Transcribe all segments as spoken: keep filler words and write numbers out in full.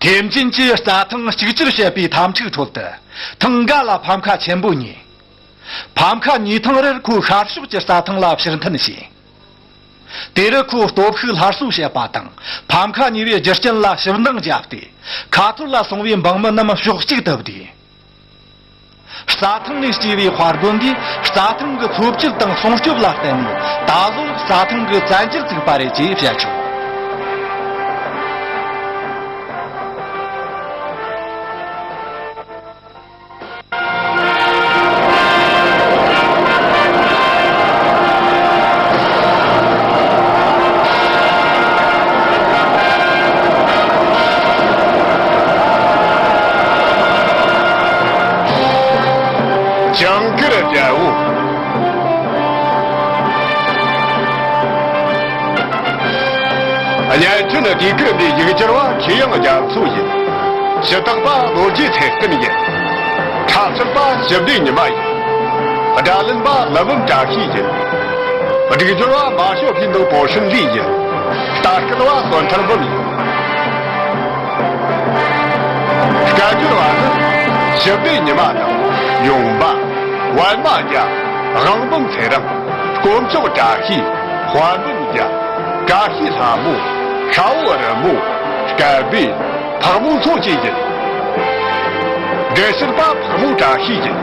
ཨེམ་ཅིན་གྱིས་རྩྭ་ཐང་གཅིག་གྱུར་བྱེད་པའི་འཐབ་འཁྲུག་ཁྲོད་དུ། ཐེངས་འགའ་ལ་ཕམ་ཁ་ཆེན་པོ་རྙེད། ཕམ་ཁ་རྙེད་ཐེངས་རེར་ཁོས་ཤར་ཕྱོགས་ཀྱི་རྩྭ་ཐང་ལ་ཕྱིར་འཐེན་བྱས། དེ་རུ་ཁོས་སྟོབས་ཤུགས་སླར་གསོ་བྱེད་པ་དང་། ཕམ་ཁ་རྙེད་པའི་རྒྱུ་རྐྱེན་ལ་ཞིབ་འདང་བརྒྱབ་སྟེ། ཁ་ཐོར་ལ་སོང་བའི་འབངས་མི་རྣམས་ཕྱོགས་གཅིག་ཏུ་བསྡུས། རྩྭ་ཐང་ནས་སྐྱེས་པའི་དཔའ་རྒོད་འདིས་རྩྭ་ཐང་གི་འཚོ་བཅུད་དང་སྲུང་སྐྱོབ་ལ་བརྟེན་ནས། ད་གཟོད་རྩྭ་ཐང་གི་བཙན་གྱིས་བཙུགས་པ་རེད་ཅེས་བཤད་ཆོག། ཇིང་གིར་རྒྱལ་པོ། བརྙན་འཕྲིན་དུས་ཁུར་འདིའི་ཡིག་སྒྱུར་བ་མཁས་དབྱིངས་རྒྱ་མཚོ་ཡིན། ཞུ་དག་པ་ལོ་རྒྱུས་ཚེ་བརྟན་ཡིན། འཁྲབ་ཁྲིད་པ་ཞི་བདེ་ཉི་མ་ཡིན། སྒྲ་ལེན་པ་ཀླུ་འབུམ་བཀྲ་ཤིས་ཡིན། སྒྲིག་སྦྱོར་བ་མ་ཞོ་ཕིན་དང་པོ་ཧྲིན་ལི་ཡིན། ལྟ་སྐུལ་བ་བསོད་ཐར་འབུམ་ཡིན། སྐད་སྒྱུར་བ་ནི་ཞི་བདེ་ཉི་མ་དང་ཡོང་འབའ། པད་མ་རྒྱལ། དབང་འབུམ་ཚེ་རིང་། དཀོན་མཆོག་བཀྲ་ཤིས། དཔལ་འབུམ་རྒྱལ། བཀྲ་ཤིས་ལྷ་མོ། ཤ་བོ་རི་མོ། སྐལ་བེ། ཕག་མོ་མཚོ་བཅས་ཡིན། འགྲེལ་བཤད་པ་ཕག་མོ་བཀྲ་ཤིས་ཡིན།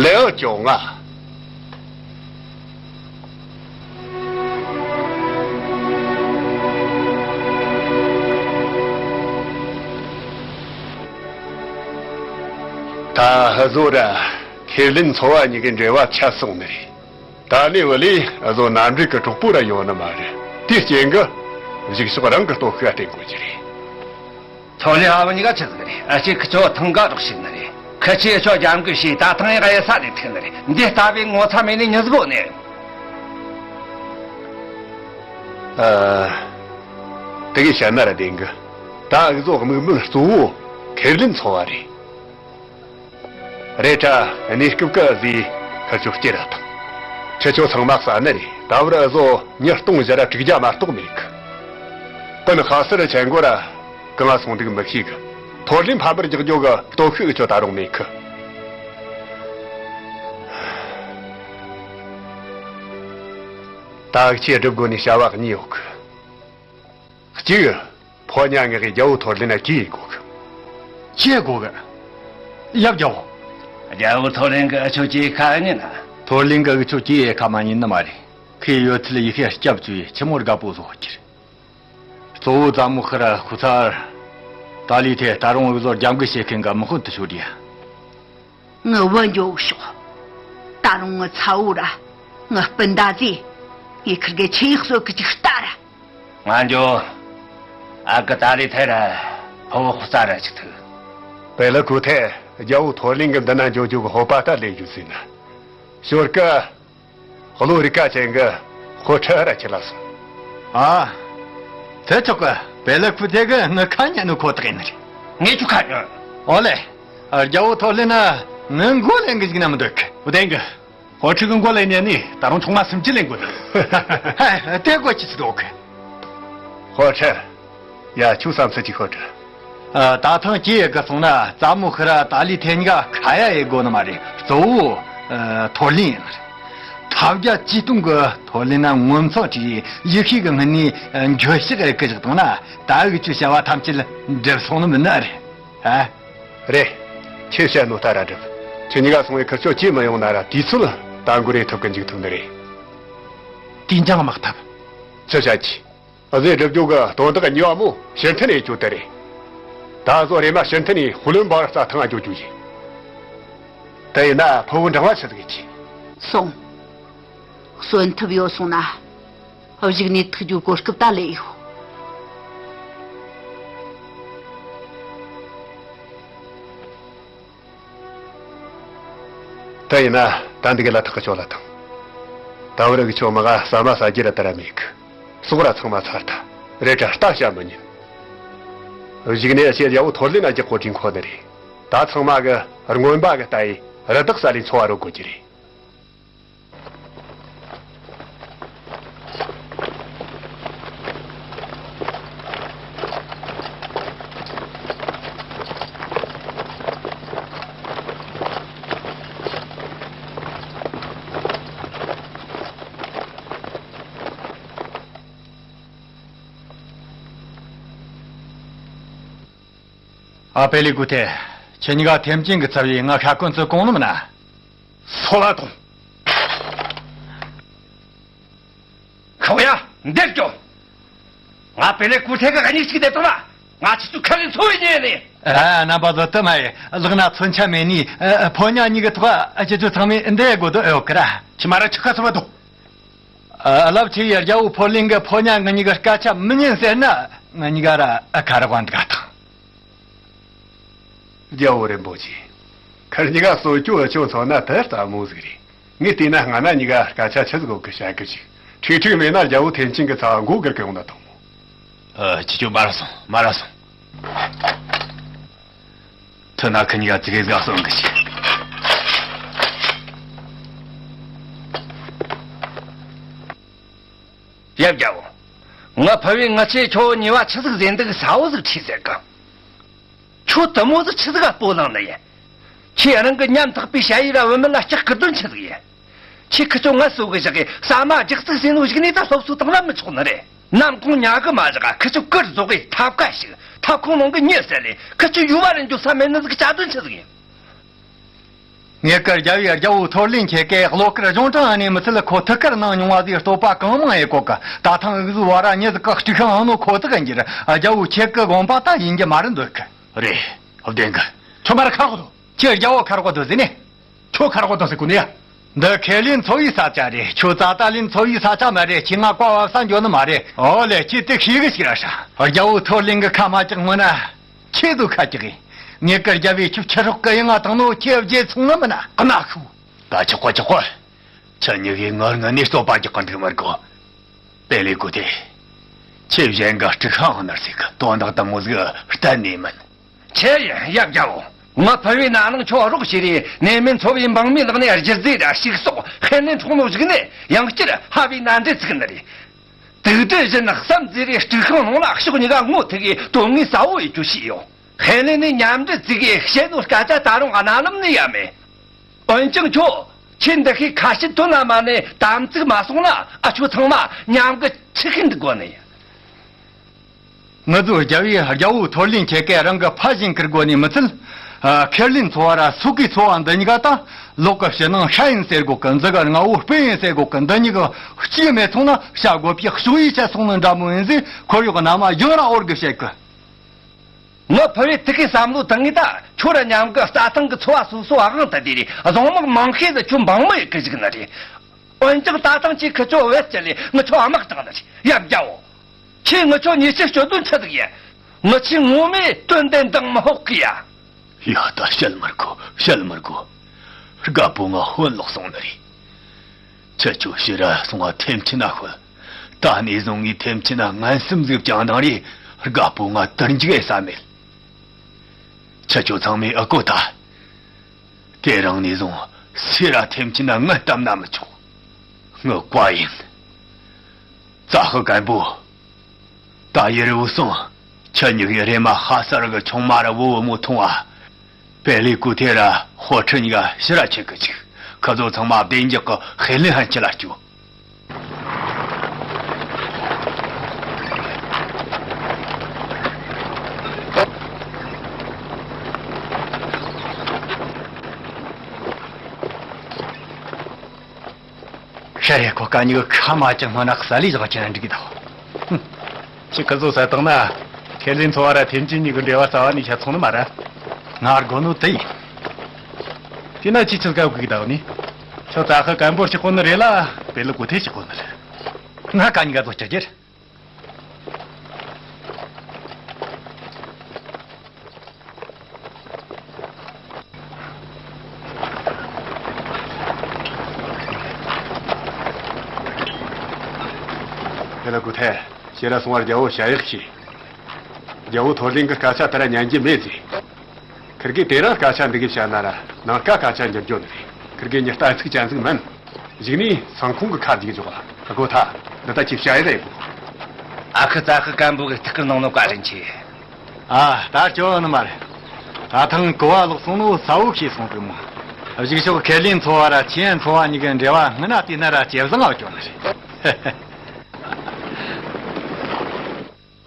ལེའུ་བཅོ་ལྔ། ད་འུ་ཟོ་ར་ཁེར་ལེན་ཚོ་བ་གཉིས་ཀྱི་འབྲེལ་བ་ཆད་སོང་ནི་རེད། ད་ནས་འུ་ལས་འུ་ཟོ་མནའ་འབྲེལ་གྱི་གྲོགས་པོ་ར་ཡོད་ནི་མ་རེད། དེའི་རྐྱེན་གྱིས་གཞུག་ཕྱོགས་རང་གི་སྟོབས་ཤུགས་བརྟེན་དགོས་ཀྱི་རེད། ཐོ་ལི་ཧ་བ་གཉིས་ཀ་ཆི་ཟིག་རེད། ཨ་ཅེ་ཁི་ཆོ་ཐང་ག་རོགས་ཤིག་ནི་རེད། ཁི་ཆེ་ཆོ་རྒྱབ་འགལ་བྱས་ད་ཐང་ཡག་ཡེ་ས་ལས་ཐུག་ནི་རེད། འདི་ལྟ་བུའི་ངོ་ཚ་མེད་ནི་མྱི་ཟིག་གོ་ནི། ཨ། དེ་གི་བཤད་ན་ར་བདེན་གི། ད་འུ་ཟོ་དམིགས་འབེན་གཙོ་བོ་ཁེར་ལེན་ཚོ་བ་རེད། རེད་དྲ་གནས་སྐབས་ཀྱི་ཟས་ཁུར་ཆོ་སྐྱེ་ར་དང་། ཁྱེད་ཆོ་ཚང་མ་ཟ་ནི་རེད། ད་བར་འུ་ཟོ་མྱི་སྟོང་བཞི་ར་དྲུག་བརྒྱ་མ་གཏོགས་མེད་གི། ཀུན་ཧ་སི་ར་ཆེན་གོ་ར་གང་ང་སོང་འདུག་མི་ཤེས་གི། ཐོ་ལིན་ཕམ་པར་རྒྱག་རྒྱུ་གི་སྟོབས་ཤུགས་འུ་ཆོ་ད་རུང་མེད་གི། ད་འུ་ཆོས་སྒྲུབ་དགོས་ནི་བྱ་བ་གཉིས་ཡོད་གི། གཅིག་ཕོ་ཉ་ངེ་གི་རྒྱལ་བོ་ཐོར་ལེན་ན་གྱིས་ཡེ་དགོ་གི། གྱིས་ཡེ་དགོ་གི། ཡབ་རྒྱལ་བོ། རྒྱལ་བོ་ཐོར་ལེན་གི་འུ་ཆོ་གྱིས་ཡེ་ཁ་ཉན་ན། ཐོར་ལེན་གི་འུ་ཆོ་གྱིས་ཡེ་ཁ་མ་ཉན་ནི་མ་རེད། ཁོས་ཡོད་ཚད་ཡེ་ཤེས་སྐྱབས་བཅོལ་ཡེ་ཆི་མོ་དགའ་པོ་བཟོ་གི་རེད། གཙོ་བོ་ཙ་མོ་ཤི་ར་ཁུ་ཚར། ཏཱ་ལི་ཐེ་ད་རུང་འུ་ཟོ་རྒྱབ་འགལ་བྱེད་མཁན་གི་དམག་དཔོན་དུ་ཤོད་ཡ། ངའི་བུ་འགྱོ་ཤོག། ད་རུང་ངའི་ཚ་བོ་ར་ངའི་སྤུན་ཟླ་ཚོས་ངའི་ཁིར་གེ་ཆེ་ཡག་གསོད་གི་ཅིག་ལྟ་ར། ང་འགྱོ། ཨ་ཀི་ཏཱ་ལི་ཐེ་ར་ཕུ་བོ་ཁུ་ཚར་ར་ཅིག་ཐུག། པེ་ལི་ཁུ་ཐེ་རྒྱལ་བོ་ཐོར་ལིན་གི་འདི་ན་འགྱོ་རྒྱུ་གི་སྤོབས་པ་ལྟར་ལས་རྒྱུ་ཟིན་ན། ཞོར་གི། བློ་རིག་ག་ཅན་གི་ཧོ་ཁྲི་ར་ཁྱེར་ལ་སོང་། ཨ། ཚེ་ཆོག་གི་པེ་ལི་ཁུ་ཐེ་གི་ངའི་ཁ་ཉན་ནི་ཁོ་ཐག་ཡིན་ནི་རེད། ངས་ཁྱོད་ཁ་ཉན། ཨོ་ལེ། རྒྱལ་བོ་ཐོར་ལེན་ན་ངའི་མགོ་ལེན་གི་ཞིག་ན་མི་འདོད་གི། བུ་དེང་གི། ཧོ་ཁྲི་གི་མགོ་ལེན་ཉན་ནི་ད་རུང་ཆུང་མ་སུམ་ཅུ་ལེན་དགོས་ནི། ཧ། དེ་དགོས་ཅི་ཚི་འདུག་གི། ཧོ་ཁྲི། ཡ་ཁྱོད་བསམ་ཚུལ་ཅིག་ཤོད་དྲ། ཨ། ད་ཐེངས་ཀྱི་ཡེ་གི་སོང་ན་ཙ་མོ་ཤི་ར་ཏཱ་ལི་ཐེ་གཉིས་ཀ་ཁ་ཡ་ཡེ་དགོ་ནི་མ་རེད། གཙོ་བོ་ཨ་ཐོར་ལེན་ཡིན་ནི་རེད། ཐབས་བརྒྱ་ཇུས་སྟོང་གི་ཐོར་ལེན་ན་ངོ་མཚར་ཆེ་ཡེ་ཤེས་གི་སྔུན་ནས་འགྱོད་བཤགས་ཡེ་གི་བཞག་བཏང་ན་ད་འུ་ཆོའི་བྱ་བ་ཐམས་ཅད་འགྲུབ་སོང་ནི་མིན་ནི་རེད། ཨ། རེད། ཁྱེད་བཤད་ནོ་ལྟར་ར་འགྲུབ། ཁྱེད་གཉིས་ཀ་སོང་བའི་ཁུར་ཆོ་ཅི་མི་ཡོང་ན་ར་དུས་ཚོད་ད་འགོར་རེ་ཐུབ་གི་འཇུག་ཐུབ་ནི་རེད། དེ་འགྱངས་མ་ཐུབ། ཅི་བྱ་ཆི། ཨ་ཟེ་སྒྲུབ་རྒྱུ་གི་དོན་དག་གཉིས་པ་མོ་ཕྱིར་འཐེན་ཡེ་རྒྱུ་དེ་རེད། ད་གཟོད་རེམ་མ་ཕྱིར་འཐེན་ནས་ཧུ་ལོན་བར་རྩྭ་ཐང་ང་འགྱོ་རྒྱུ་ཡིན། དེ་ཡིན་ན་ཕུ་བོ་འབྲང་བ་ཆི་ཟིག་གི་ཆི། སོང་། གསོན་ཐུབ་ཡོད་སོང་ན། གཞུག་ནས་ཐུག་རྒྱུའི་གོ་སྐབས་ད་ལས་ཡོད། དེ་ཡིན་ན་ད་འདི་གི་ལ་ཐག་གི་ཆོད་ལ་དང་། ད་བར་གི་ཆོ་མ་ག་ཟ་མ་ཟ་རྒྱུ་ར་དེ་ར་མེད་གི། སོག་ར་ཚང་མ་ཚར་ད། རེད་དྲ་ལྟ་བྱ་མི་ཉན། གཞུག་ནས་ཨ་ཆེ་རྒྱལ་པོ་ཐོར་ལེན་ན་རྒྱག་གོ་དྲིན་ཁོ་ནི་རེད། ད་ཚང་མ་གི་རྔོན་པ་གི་ལྟ་ཡི་རི་དྭགས་ས་ལས་འཚོ་བ་རོལ་དགོས་ཀྱི་རེད། ཨ་པེ་ལི་ཀུ་ཐེ། ཁྱེད་གཉིས་ཀ་ཐེམ་ཅིན་གི་ཚབ་ཡིས་ང་ཤ་ཀུན་ཚོ་གོང་ནམ་ན། སོ་ལ་ཐོང་། ཁོ་ཡ། འདེབས་སྐྱོ། ང་པེ་ལེ་ཀུ་ཐེ་གི་གཉིས་ཤིག་དེ་དང་ན། ང་ཆི་ཚུ་ཁ་ལེན་འཚོ་བའི་ཉེ་ནི། ཨ། རྣམ་པ་ཚོ་དུ་མ་ཡི་ལག་ན་མཚོན་ཆ་མེད་ནི། ཨ། ཕོ་ཉ་གཉིས་གི་ཐོག་ཨ་ཁྱེད་ཚོ་ཚང་མས་འདི་དགོས་དོ་ཨེ་ཡོད་གི་ར། ཁྱི་མ་ར་ཆི་ཁ་ཚོ་མ་དོ། ཨ། རླབས་ཆེ་ཡི་རྒྱལ་པོ་ཕོར་ལིང་གི་ཕོ་ཉ་ང་གཉིས་ཀྱི་སྐད་ཆ་མི་ཉན་ཟེར་ན། ང་གཉིས་ཀ་ར་ཨ་ཁ་ར་དབང་འདུག་དང་། རྒྱལ་པོ་རིན་པོ་ཆེ། ཁར་གཉིས་ཀ་གསོ་སྐྱོ་ཨ་ཆོ་ཚོ་ན་དེ་ལྟ་མོ་ཟིག་རེད། ངས་བལྟས་ན་སྔ་ན་གཉིས་ཀ་སྐད་ཆ་ཆི་ཟིག་གོ་གི་བཤད་གི་ཅིག། ཁྲིག་ཁྲིག་མེད་ན་རྒྱལ་པོ་ཐེམ་ཅིན་གི་ཚ་བ་མགོ་སྒུར་གི་ཡོང་ན་དང་མོ། ཨ། ཁྱི་ཆོ་མ་ར་སོང་མ་ར་སོང་། ཐུ་ན་ཁི་གཉིས་ཀ་ཙི་གེ་ཟིག་གསོན་གི་ཅིག། ཡབ་རྒྱལ་པོ། ང་ཕ་བས་ང་ཆེ་ཁྱོ་ཉེ་བ་ཆི་ཟིག་ཟེར་འདུག་ས་བོ་ཟིག་ཁྲིད་ཟེར་གི། ཁྱོད་དུ་མོ་ཟིག་ཆི་ཟིག་ག་སྤོ་ལངས་ནི་ཡིན། ཁྱེད་རང་གི་ཉམ་ཐག་པའི་ཞ་ཡི་ར་བུད་མེད་ལ་སྐྲག་གི་དོན་ཆི་ཟིག་ཡིན། ཁྱེད་ཁི་ཆོ་ངལ་གསོ་གི་བཞག་གི་ཟ་མ་རྒྱག་ཚིག་ཟིན་ནོ་ཞིག་ནས་ད་སློབ་གསོ་བཏང་ན་མི་ཆོག་ནི་རེད། ནམ་གུང་ཉལ་གི་མ་བཞག་ག་ཁི་ཆོ་ཀིར་བཟོ་གི་ཐབ་ཀ་ཞིག་ཐབ་ཁུང་ནང་གི་ཉལ་ཟེར་ལས་ཁི་ཆོ་ཡུ་བ་ར་འགྱོ་ས་མེད་ནི་ཟིག་བྱ་དོན་ཆི་ཟིག་ཡིན། ངེད་ཀྱི་རྒྱལ་བའི་རྒྱལ་པོ་ཐོར་ལིན་ཁྱེད་ཀྱིས་གློ་དཀར་གཞུང་དྲང་ནས་མི་ཚད་ཁོ་ཐུགས་ཁུར་གནང་མྱོང་བ་ཟིག་བསྟོད་པ་གང་མང་ཡེ་གོ་གི། ད་ཐེངས་འུ་ཚོའི་བར་ར་མྱི་ཟིག་ག་དཀྲུག་ཤིང་འཕངས་ནོ་ཁོ་ཐག་གི་འགྱུར། རྒྱལ་པོ་ཁྱེད་ཀྱི་དགོངས་པ་ད་ཡིན་རྒྱུ་མ་རེད་འདོད་གི། རེད། བདེན་གི། ཁྱོད་མ་ར་ཁ་རོག་དོ། ཁྱེད་རྒྱལ་པོ་ཁ་རོག་དོ་ཟེར་ནས། ཁྱོད་ཁ་རོག་དོ་ཟེར་གོ་ནི་ཡ། འདི་ཁས་ལེན་འཚོ་བའི་ས་ཆ་རེད། ཁྱོད་རྩ་ད་ལེན་འཚོ་བའི་ས་ཆ་མ་རེད། ཁྱེད་ང་བཀའ་བབས་ས་འགྱོ་ནི་མ་རེད། ཨོ་ལེ། ཁྱེད་དེ་ཤེས་གི་ཞིག་ར་ཧྲ། རྒྱལ་པོ་ཐོར་ལིན་གི་ཁ་མ་བཀྱག་སྔོན་ན། ཁྱེད་ཚོ་ཁ་བཀྱག་གི། ངེད་ཀྱི་རྒྱལ་པོས་ཁྱོད་ཁྱི་སྲོག་གི་ཡིན་ང་བཏང་ནོ་ཁྱེད་བརྗེད་སོང་ནི་མིན་ན། གནའ་ཤུ། ད་ཆོག་གོ་ཆོག་གོ། ཁྱེད་གཉིས་ཀས་ངར་ངར་ནས་བསྟོད་པ་རྒྱག་གི་འདུག་མི་དགོས། པེ་ལེ་ཀུ་ཐེ། ཁྱེད་གཞན་ག་དཀྲུག་ཤིང་འཕངས་ནི་ཟིག་གི་དོན་དག་དུ་མོ་ཟིག་གཏན་ནས་མིན། ཁྱེད་ཡབ་རྒྱལ་པོ། ང་ཕུ་བོའི་ན་ནིང་ཁྱོ་རོགས་བྱས་རེ་ནད་མེད་འཚོ་བའི་འབངས་མིའི་ལག་ནས་རྒྱུ་རྫས་ར་ཕྱུགས་ཟོག་ཧེ་ནས་འཕྲོག་ནོ་ཞིག་ནས་ཡང་བསྐྱར་ཕ་བའི་ནང་འདྲེན་ཚུགས་ནི་རེད། དུག་སྦྲུལ་བཞིན་བསམ་རྫས་རེ་དཀྲུག་ཤིང་ནང་ལ་ཕྱོགས་གཉིས་ཀ་ངོ་ཐུག་གི་དོན་དངོས་གསལ་བོ་ཡེ་རྒྱུ་བྱས་ཡོད། ཧེ་ལེ་ནས་མཉམ་འབྲེལ་བཙུགས་གི་བཤད་ནོ་སྐད་ཆ་ད་རུང་རྣ་ལམ་ནས་ཡལ་མེད། འོན་ཀྱང་ཁྱོ་ཁྱེད་འདི་ཤེས་ཁ་ཤས་དོན་ལ་མ་ནས་དམ་ཚིག་མ་སོང་ན་ཨ་ཆོ་ཚང་མ་མཉམ་གི་ཁྲིད་ཤིག་འདུག་གོ་ནི། ང་ཚོའི་རྒྱལ་བའི་རྒྱལ་པོ་ཐོར་ལིན་ཁྱེད་ཀས་རང་གི་ཕ་བཞིན་ཁུར་དགོས་ནི་མི་ཚད། ཨ། ཁེར་ལེན་འཚོ་བ་ར་སོག་གི་འཚོ་བ་འདི་གཉིས་ཀ་ད་ལོག་གི་ཕྱི་ནང་ཤ་ཡིན་ཟེར་གོ་གི། མཛུ་གུ་རྔ་བོ་སྤུན་ཡིན་ཟེར་གོ་གི། འདི་གཉིས་ཀ་གཅིག་མེད་སོང་ན་བྱ་དགོས་པའི་ཕྱོགས་ཡིས་ཆ་སོང་ནི་འདྲ་མོ་ཡིན་ཟེར་ཁོར་ཡུག་གི་ནང་མ་ཡང་ར་འོར་གི་བཤད་གི། ངའི་ཕུ་བོས་དེ་གའི་བསམ་བློ་བཏང་ངེས་ད་ཁྱོད་ར་མཉམ་གི་རྩྭ་ཐང་གི་འཚོ་བ་སོ་སོ་དབང་དུ་བསྡུས་རེ་བཟང་དམག་མང་ཤས་ལ་ཁྱོད་འབངས་མི་ཡི་གི་བཞུགས་ནི་རེད། འོན་ཀྱང་རྩྭ་ཐང་ཆེ་ཁི་ཆོ་བེད་སྤྱད་ལས་ངི་ཆོ་དམག་དྲངས་ནི་རེད། ཡབ་རྒྱལ་པོ། ཁྱེད་ངི་ཆོ་ཉེས་ཆད་གཅོད་དོན་ཆི་ཟིག་ཡིན། ངི་ཆོས་ངོ་མས་དོན་དེ་འདང་མི་ཕོག་གི་ཡ། ཡ་ད་བཤད་མི་དགོས། བཤད་མི་དགོས། རྒད་པོ་ང་ཧོན་ལོག་སོང་ནི་རེད། ཁྱེད་ཆོ་ཕྱིར་ར་སོང་བ་ཐེམ་ཆེན་ན་ཤོད། ད་ནས་བཟུང་ངས་ཐེམ་ཆེན་ན་ངན་སེམས་ཟིག་བཅངས་དང་རེ་རྒད་པོ་ང་དུར་འཇུག་ཡེ་ས་མེད། ཁྱེད་ཆོ་ཚང་མས་ཨ་གོ་ད། དེ་རིང་ནས་བཟུང་སུས་ར་ཐེམ་ཆེན་ན་ངན་བཏབ་ན་མི་ཆོག། ངའི་བཀའ་ཡིན། ཙ་ཧི་རྒན་པོ། ད་ཡེ་རི་བོ་སོང་། ཁྱེད་གཉིས་ཀས་རེམ་མ་ཧ་སར་གི་ཆུང་མ་ར་བུ་བུ་མོ་ཐོང་བ། པེ་ལི་ཀུ་ཐེ་ར་ཧོ་ཁྲི་གཉིས་ཀ་ཕྱིར་ར་ཁྲིད་གི་ཅིག། ཁི་ཚོ་ཚང་མ་བདེ་འཇགས་ཀྱི་ཧེ་ལེན་ཧན་ཆི་ལ་སྐྱོད། ཤ་རེ་ཁོ་ཀ་གཉིས་ཀ་ཁ་མ་ཅིག་སྔོན་ན་གསལ་ལེ་བཞག་ཁྱེད་རང་འགྲིག་གི་ད། ཧུམ། ཁྱེད་ཁི་ཚོ་ཟ་བཏང་ན། ཁེར་ལེན་འཚོ་བ་ར་ཐེམ་ཆེན་གཉིས་ཀྱི་འབྲེལ་བ་རྩ་བ་ནས་ཆ་ཚང་ནི་མ་ར། ང་དགོས་ནོ་དེ་ཡིན། དེ་ན་ཅི་ཆི་དགའ་གི་གདའ་ནི། ཁྱོད་ཙ་ཧི་རྒན་པོར་ཆི་གོ་ནི་རེད་ལ། པེ་ལི་ཀུ་ཐེ་ཆི་གོ་ནི་རེད། ང་ཀ་གཉིས་ཀ་ཚོ་ཆ་རྒྱུ་རེད། དེ་ལ་གུ་ཐལ། ཕྱིར་ར་སོང་བར་རྒྱལ་བོ་ཞལ་གཡོག་བྱས། རྒྱལ་བོ་ཐོར་ལེན་གྱི་སྐད་ཆ་དེ་ར་ཉན་གྱི་མེད་ཟེར། ཁིར་གིས་དེ་རིང་སྐད་ཆ་འདི་གི་བཤད་ན་ར་ནངས་ཀ་སྐད་ཆ་འགྱུར་རྒྱུ་ནི་རེད། ཁིར་གིས་མྱི་ལྟ་ཚིག་ཅན་ཟིག་མིན། གཞུག་ནས་སང་ཁོང་གི་ཁ་རྒྱུག་འཇོག་ཨ་གོ་ཐལ། འདི་ལྟ་ཅི་བཤད་ཡི་རེད་གོ། ཨ་ཁུ་ཙ་ཁུ་སྐམ་པོ་གི་ཐུགས་ཁུར་གནང་ནོ་བཀའ་དྲིན་ཆེ། ཨ། ད་སྐྱོ་ནི་མ་རེད། ད་ཐེངས་གོ་བ་ལོག་སོང་ནོ་གསལ་བོ་ཤེས་སོང་གི་མོ། གཞུག་ཕྱོགས་ཁེ་ལིན་ཚོ་བ་ར་ཆི་ཡན་ཚོ་བ་གཉིས་ཀྱི་འབྲེལ་བ་སྔ་ན་དེ་ན་ར་ཇེ་བཟང་ང་སྐྱོ་ནི་རེད།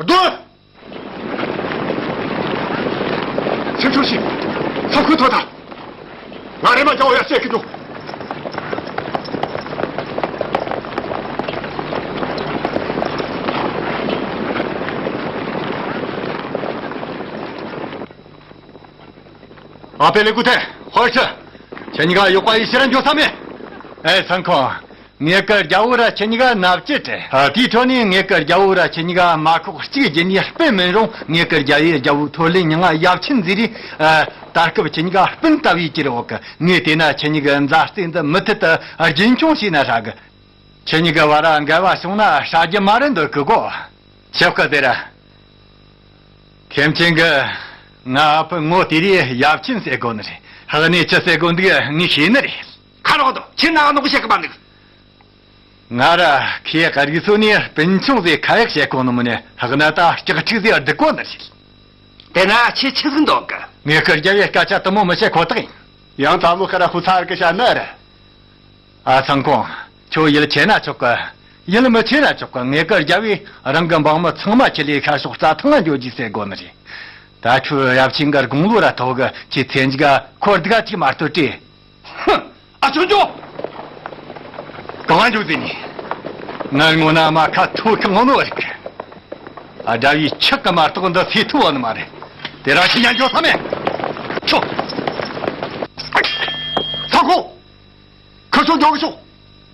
རྡོ། སེམས་ཆུང་བྱོས། ཚོགས་ཁུར་ཐོབ་དང་། ང་རེ་མ་རྒྱག་འོ་ཡ་བཤད་ཀི་འདུག། ཨ་པེ་ལེ་ཀུ་ཐེ། ཧོར་ཤི། ཁྱེད་གཉིས་ཀ་གཡོག་པ་ཡི་ཕྱིར་འགྱོ་ས་མེད། ཨེ་སང་ཁོང་། ངེད་ཀྱི་རྒྱལ་བོ་ར་ཁྱེད་གཉིས་ཀ་མནའ་བཅད་དེ། ཨ། དེའི་ཁྲོད་ནས་ངེད་ཀྱི་རྒྱལ་བོ་ར་ཁྱེད་གཉིས་ཀ་མ་ཁོག་གཅིག་བརྒྱུད་ནས་སྤུན་མིན་རུང་ངེད་ཀྱི་རྒྱལ་བོའི་རྒྱལ་བོ་ཐོར་ལེ་མྱི་ང་ཡབ་ཆེན་ཟེར་རེད། ཨ། ད་སྐབས་ཁྱེད་གཉིས་ཀ་སྤུན་ལྟ་བུའི་གྱུར་འོག་གི། ངས་བལྟས་ན་ཁྱེད་གཉིས་ཀྱི་མཛའ་བརྩེ་འདི་མུ་མཐུད་དུ་རྒྱུན་འཁྱོངས་བྱས་ན་ཧྲ་གི། ཁྱེད་གཉིས་ཀྱི་བར་འགལ་བ་བྱུང་ན་ཧྲ་རྒྱུ་མ་རེད་འདོད་གི་གོ། ཆབ་ཁ་དེ་ར། ཐེམ་ཆེན་གི། ང་ཨ་ཕ་ངོ་དེ་རིང་ཡབ་ཆེན་ཟེར་གོ་ནི་རེད། ཧག་ནས་ཆི་ཟེར་གོ་འདུག་ངས་ཤེས་ནི་རེད། ཁ་རོག་དོ། ཁྱེད་ན་ནོ་གི་བཤད་གི་མ་འདུག། ང་ར་ཁའི་རིག་ཚོ་ནས་སྤུན་ཆུང་ཟེར་ཁ་ཡག་བཤད་གོ་ནི་མིན་ནས། ཧག་ན་ད་ལྕགས་ཁྲིག་ཟེར་སྡུག་གོ་ནི་རེད། དེ་ན་ཁྱེད་ཆི་ཟིག་འདོད་གི། ངས་ཁི་རྒྱལ་བའི་སྐད་ཆ་དུ་མོ་མི་བཤད་ཁོ་ཐག་ཡིན། ཡང་ད་མོ་ཁ་ར་ཁུ་ཚར་གི་བཤད་ནི་རེད། ཨ་ཚང་ཁོང་། ཁྱོད་ཡིད་ཆེས་ན་ཆོག་གི། ཡིད་མི་ཆེས་ན་ཆོག་གི། ངེད་ཀྱི་རྒྱལ་བོས་རང་གི་འབངས་མི་ཚང་མ་ཁྲིད་ལས་ཤར་ཕྱོགས་རྩྭ་ཐང་ང་འགྱོ་རྒྱུ་ཟེར་གོ་ནི་རེད། ད་ཁྱོད་ཡབ་ཆེན་གྱི་དགུང་ལོ་ར་ཐོག་གི། ཁྱེད་ཚེ་འཇིག་ག་འཁོར་སྡུག་ག་ཅིག་མ་གཏོགས་བྲེལ། ཧུམ། ཨ་ཆོ་ཆོ། གང་འགྱོ་ཟེར་ནི། ང་སྔོན་ན་མ་ཁ་ཐུག་གི་ངོ་ནོ་རིག་གི། ཨ། དགྲ་བོའི་ཆག་གི་མ་གཏོགས་འདི་སེ་ཐུ་བ་ནི་མ་རེད། དེ་ར་ཁྱེད་ཉན་འགྱོ་ས་མེད། ཆོ། ཚ་ཁོ། ཁི་ཆོ་འགྱོ་གི་ཆོ།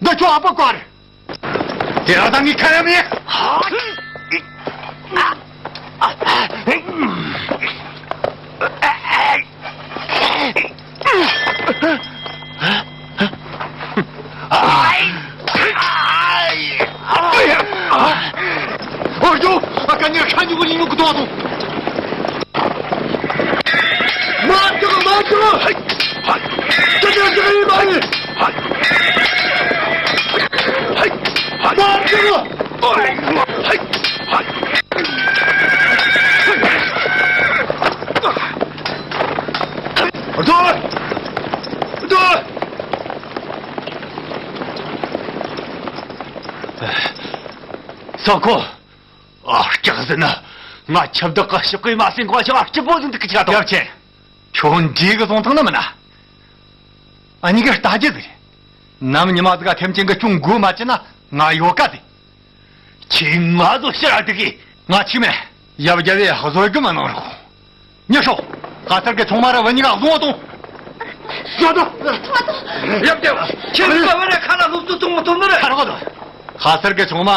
འདི་ཁྱོད་ཨ་ཕ་བཀའ་རེད། དེ་ར་ད་ངས་ཁ་ཡ་མེད། ཨོ་ཡོ། ཨ་ཀ་ཉེར་ཁ་ཉུག་གི་ཉུག་གི་དོ་དོ། མ་ཅོག་མ་ཅོག་ཅོག་ཅོག་ཅོག་ཡིན་པ་ཡིན། མ་ཅོག་ཨ་ཏོ། ཨ་ཏོ། སོག་ཁོ། ཨ་སྐྱག་ཟེར་ན། ང་ཁྱབ་བདག་གི་ཕྱག་གིས་མ་ཟིན་གོ་ཞག་སྐྱིད་པོ་ཟིན་འདུག་གི་ཆ་དང་། ཡབ་ཆེན། ཁྱོད་འདྲིས་གི་བཟུང་ཐང་ན་མིན་ན། ཨ་ནི་གི་ལྟ་རྒྱུ་ཟིག་རེད། ནམ་ཉི་མ་ཟིག་ག་ཐེམ་ཆེན་གི་ཅུང་མགོ་མ་ཅི་ན་ང་ཡོད་ཀ་དེ། ཁྱེད་ང་ཚོ་ཕྱིར་ཨ་དུ་གི། ང་ཆི་མེད། ཡབ་རྒྱལ་བས་བཟོད་གི་མ་གནང་རོགས། མྱི་ཤོག། ཁ་ཐར་གི་ཆུང་མ་ར་བུ་གཉིས་ཀ་བཟུང་བ་དང་། ཡོད་དོ། ཐོ་དོ། ཡབ་རྒྱལ་བ། ཁྱེད་ཚོ་བ་ར་ཁ་ལ་སློབ་གསོ་གཏོང་མི་ཐུབ་ནི་རེད། ཁ་རོག་དོ། ཁ་ཐར་གི་ཆུང་མ་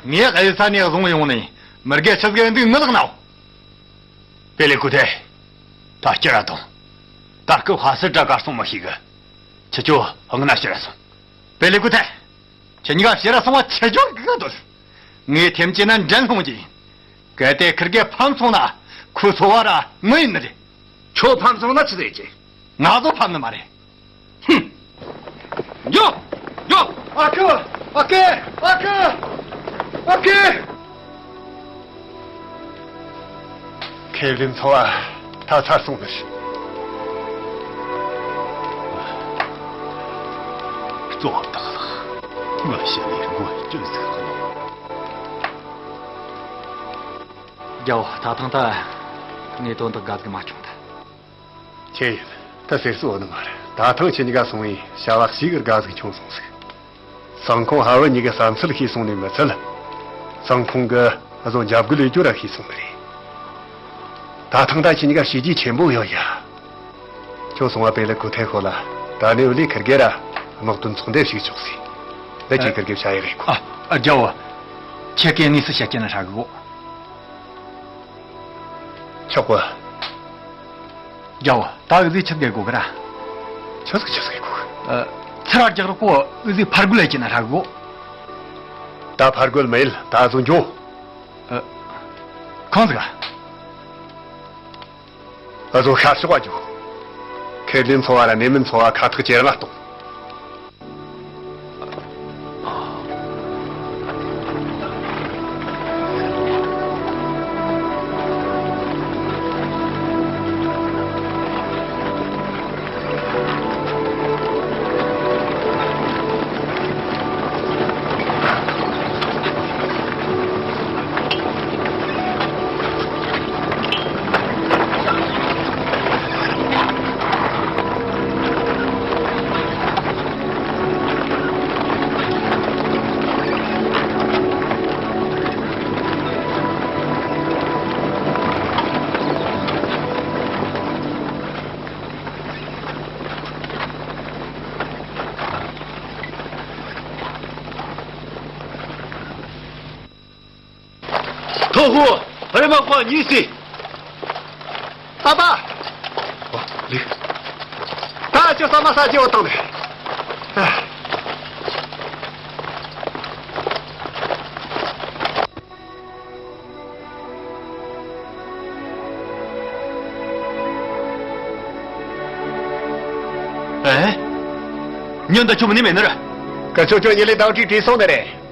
ངས་གཡུལ་ས་ནས་བཟུང་ཡོང་ནས་མི་དགེ་ཆི་ཟིག་འདུག་ངི་ལག་ནའོ། པེ་ལེ་ཀུ་ཐེ། ད་སྐྱུར་ར་དང་། ད་སྐབས་ཧ་སི་དྲ་གར་སོང་མི་ཤེས་གི། ཁྱེད་ཚོ་ཧང་ན་ཕྱིར་ར་སོང་། པེ་ལེ་ཀུ་ཐེ། ཁྱེད་གཉིས་ཀ་ཕྱིར་ར་སོང་བ་ཆི་ཆོག་གི་ག་འདོད། ངས་ཐེམ་ཅི་ན་འགྲན་སློང་གི་ཡིན། གལ་ཏེ་ཁིར་གེ་ཕམ་སོང་ན་ཁུ་ཚོ་བ་ར་ངུ་ཡིན་ནི་རེད། ཁྱོད་ཕམ་སོང་ན་ཆི་ཟེར་གྱི། ང་ཚོ་ཕམ་ནི་མ་རེད། ཧུམ། ཡོ། ཡོ། ཨ་ཁུ། ཨ་ཁུ། ཨ་ཁུ། ཨ་ཁུ། ཁེ་ལིན་ཚོ་བ་ད་ཚར་སོང་ནི་ཞིག། གཙོ་བོ་བདག་ལགས། ངའི་ཞི་ལིའི་མགོན་སྐྱོན་ཟིག་གནང་། རྒྱལ་བོ། ད་ཐེངས་ད་ངས་དོན་དག་འགའ་ཟིག་མ་བྱུང་ད། ཁྱེད་ཡིན། ད་ཟེར་སྲོལ་ནི་མ་རེད། ད་ཐེངས་ཁྱེད་གཉིས་ཀ་སོང་བས་བྱ་བ་ཞིག་གི་དགའ་ཟིག་བྱུང་སོང་ཟིག། སང་ཁོང་ཧ་བུ་གཉིས་ཀྱི་བསམ་ཚུལ་ཤེས་སོང་ནས་མི་ཚད། སང་ཁོང་གི་བཟོ་འཇབ་རྒོལ་ལས་རྒྱུ་ར་ཤེས་སོང་ནི་རེད། ད་ཐེངས་ད་ཁྱེད་གཉིས་ཀ་བྱས་རྗེས་ཆེན་པོ་ཡོད་ཡ། ཁྱོད་སོང་བ་པེ་ལེ་ཁུ་ཐེ་ཁོ་ལ་ད་ནི་བུ་ལི་ཁིར་གེ་ར་དམག་དོན་ཚོགས་འདེབས་ཤིག་ཆོག་ཟིག། འདི་ཁྱེད་ཁིར་གེ་བྱ་ཡི་རེད་ཁོ། ཨ། ཨ། རྒྱལ་བོ། ཁྱེད་ཀྱིས་དངོས་སུ་བཤད་ཀྱི་ན་ཧྲ་གི་གོ། ཆོག་གོ། རྒྱལ་བོ། ད་འུ་ཟོས་ཆི་ཟིག་དགོས་གི་ར། ཆི་ཟིག་ཆི་ཟིག་དགོས་གི། ཨ། ཚུར་ར་རྒྱག་རོགས་གོ། འུ་ཟོས་ཕར་རྒོལ་ལས་ཀྱི་ན་ཧྲ་གི་གོ། ད་ཕར་རྒོལ་མི་ཡེད། ད་ཨ་ཟོ་འགྱོ། ཨ། ཁོང་ཟིག་ག་ཨ་ཟོ་ཤར་ཕྱོགས་བ་འགྱོ། ཁེར་ལེན་ཚོ་བ་ར་ནེ་མིན་ཚོ་བ་ཁ་ཐག་ཇེ་རིང་ང་གཏོང་། ཐོ་ཧུ། ཧ་རི་མ་ཁོ་གཉིས་སི། ཨ་ཕ། ཨོ། ལིག་ད་ཁྱོད་ས་མ་ས་ཅི་འོ་བཏང་ནས། ཨ། ཨེ། ཉོན་ད་ཆུ་མི་ནི་མེད་ནི་ར། ཀ་ཆོ་ཆོ་ཉི་ལི་དང་ཁྲིག་བྲིས་སོང་ནི་རེད།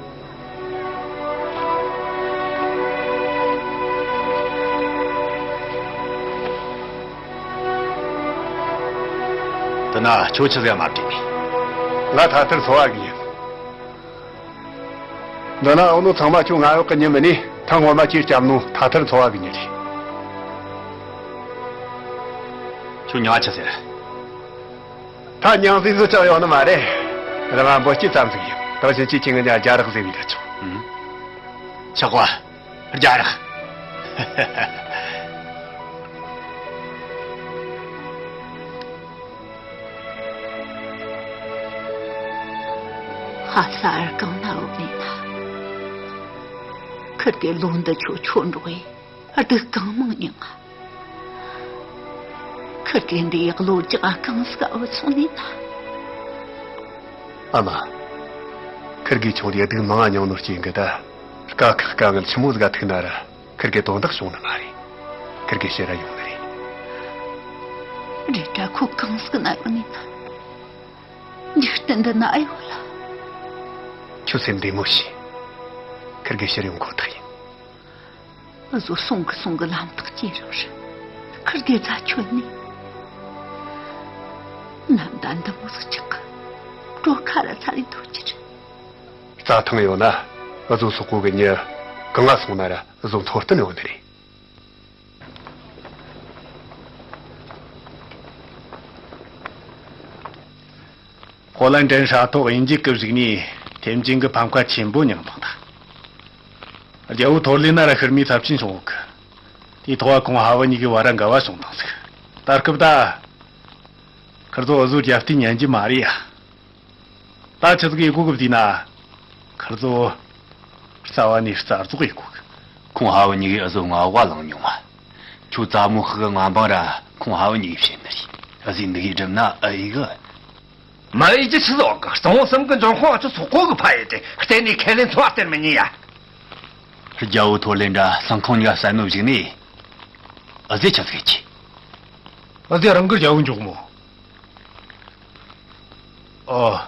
དེ་ན་ཁྱོད་ཆི་ཟིག་མ་བྲིས་ནི། ང་ཐ་ཐར་ཚོ་བ་གི་ཡིན། འདི་ན་འོ་ནོ་ཚང་མ་ཁྱོད་ང་གཡོག་གི་མྱི་མིན་ནི། ཐེངས་སྔོན་མ་ཁྱེད་སྐྱབས་ནོ་ཐ་ཐར་ཚོ་བ་གི་མྱི་རེད། ཁྱོད་མྱིང་ང་ཆི་ཟེར། ད་མྱིང་ཟིག་ཟིག་ཅང་ཡོད་ནི་མ་རེད། རང་ང་འབོད་སྐྱེལ་ཙམ་ཟིག་ཡིན། ད་བཞིན་ཅིག་ཁྱེད་ངི་མྱིང་རྒྱ་རག་ཟེར་བས་ད་ཆོག་ཨུམ། ཆོག་གོ། རྒྱ་རག་ཧ་ས་ཨར་གང་ན་ཡོད་ནི་ན། ཁིར་གེ་ལོ་འདི་ཆོ་ཆོ་འགྲོ་ཡི། སྡུག་གང་མང་མྱངས། ཁིར་གེ་འདི་ཡག་ལོ་རྒྱག་གང་ཟིག་འུ་ཚོང་ནི་ན། ཨ་མ། ཁིར་གེ་ཆུང་དུས་སྡུག་མང་ང་མྱངས་ནོ་རྐྱེན་གི་ད། དཀའ་ཁག་དཀའ་ངལ་ཆི་མོ་ཟིག་ག་ཐུག་ན་ར། ཁིར་གེ་དོན་དག་བྱུང་ནི་མ་རེད། ཁིར་གེ་ཕྱིར་ར་ཡོང་ནི་རེད། རེད་དྲ་ཁོ་གང་ཟིག་ན་ཡོད་ནི་ན། འཇིག་རྟེན་འདི་ན་ཡོད་ལ། ཁྱོད་སེམས་བདེ་མོ་བྱོས། ཁིར་གེ་ཕྱིར་ཡོང་ཁོ་ཐག་ཡིན། འུ་ཟོ་སོང་གི་སོང་གི་ལམ་ཐག་ཅེ་རུ་རེད། ཁིར་གེ་རྫ་ཆོད་ནི། ནམ་ཟླ་འདི་མོ་ཟིག་ཆག་གི། གྲོ་ཁ་ར་ཚ་རེ་འདོད་ཀྱི་རེད། རྩྭ་ཐང་ཡོད་ན། འུ་ཟོ་སོག་པོ་གི་མྱི་གང་ང་སོང་ན་ར་འུ་ཟོ་མཐོ་བསྟན་ཡོང་ནི་རེད། ཧོ་ལན་ཏན་ཧྲ་ཐོག་དབྱིན་ཇི་སྐབས་ཞིག་ནས་ཐེམ་ཅིང་གི་ཕམ་ཁ་ཆེན་པོ་མྱངས་བཏང་ད། རྒྱལ་པོ་ཐོར་ལེ་ན་ར་ཤི་རྨས་ཚབས་ཆེན་བྱུང་ཡོད་གི། དེའི་ཐོག་ཁོང་ཧ་བུ་གཉིས་ཀྱི་བར་ར་འགལ་བ་བྱུང་བཏང་ཟིག་ད་སྐབས་ད། ཁིར་ཚོ་འུ་ཟོ་རྒྱབ་རྟེན་ཉན་རྒྱུ་མ་རེད་ཡ། ད་ཆི་ཟིག་ཡེ་གོ་གི་བདེ་ན། ཁིར་ཚོ་རྩ་བ་ནས་རྩ་རྫོགས་ཡེ་གོ་གི། ཁོང་ཧ་བུ་གཉིས་ཀྱིས་འུ་ཟོ་ང་བ་བླངས་མྱོང་བ། ཁྱོད་ཙ་མོ་ཤི་གི་ང་འབངས་ར་ཁོང་ཧ་བུ་གཉིས་ཀྱིས་བྱིན་ནི་རེད། འུ་ཟོས་འདི་གི་སྒྲུབ་ན་ཨེ་ཡེ་གི། མ་ཡེ་རྒྱུ་ཆི་ཟིག་གི། གཙང་བོ་གསུམ་གི་འབྱུང་ཁུངས་འུ་ཆོ་སོག་པོ་གིས་ཕ་ཡེ་ཏེ་གཏན་ནས་ཁས་ལེན་ཚོ་བ་སྟེར་མི་ཉན་ཡ། རྒྱལ་པོ་ཐོར་ལེན་དྲ་སང་ཁོང་གཉིས་ཀ་བསད་ནོ་གཞུག་ནས་འུ་ཟོས་ཆི་ཟིག་ཡེ་རྒྱུ། འུ་ཟོས་རང་གི་རྒྱལ་པོ་འཇོག་མོ། ཨོ།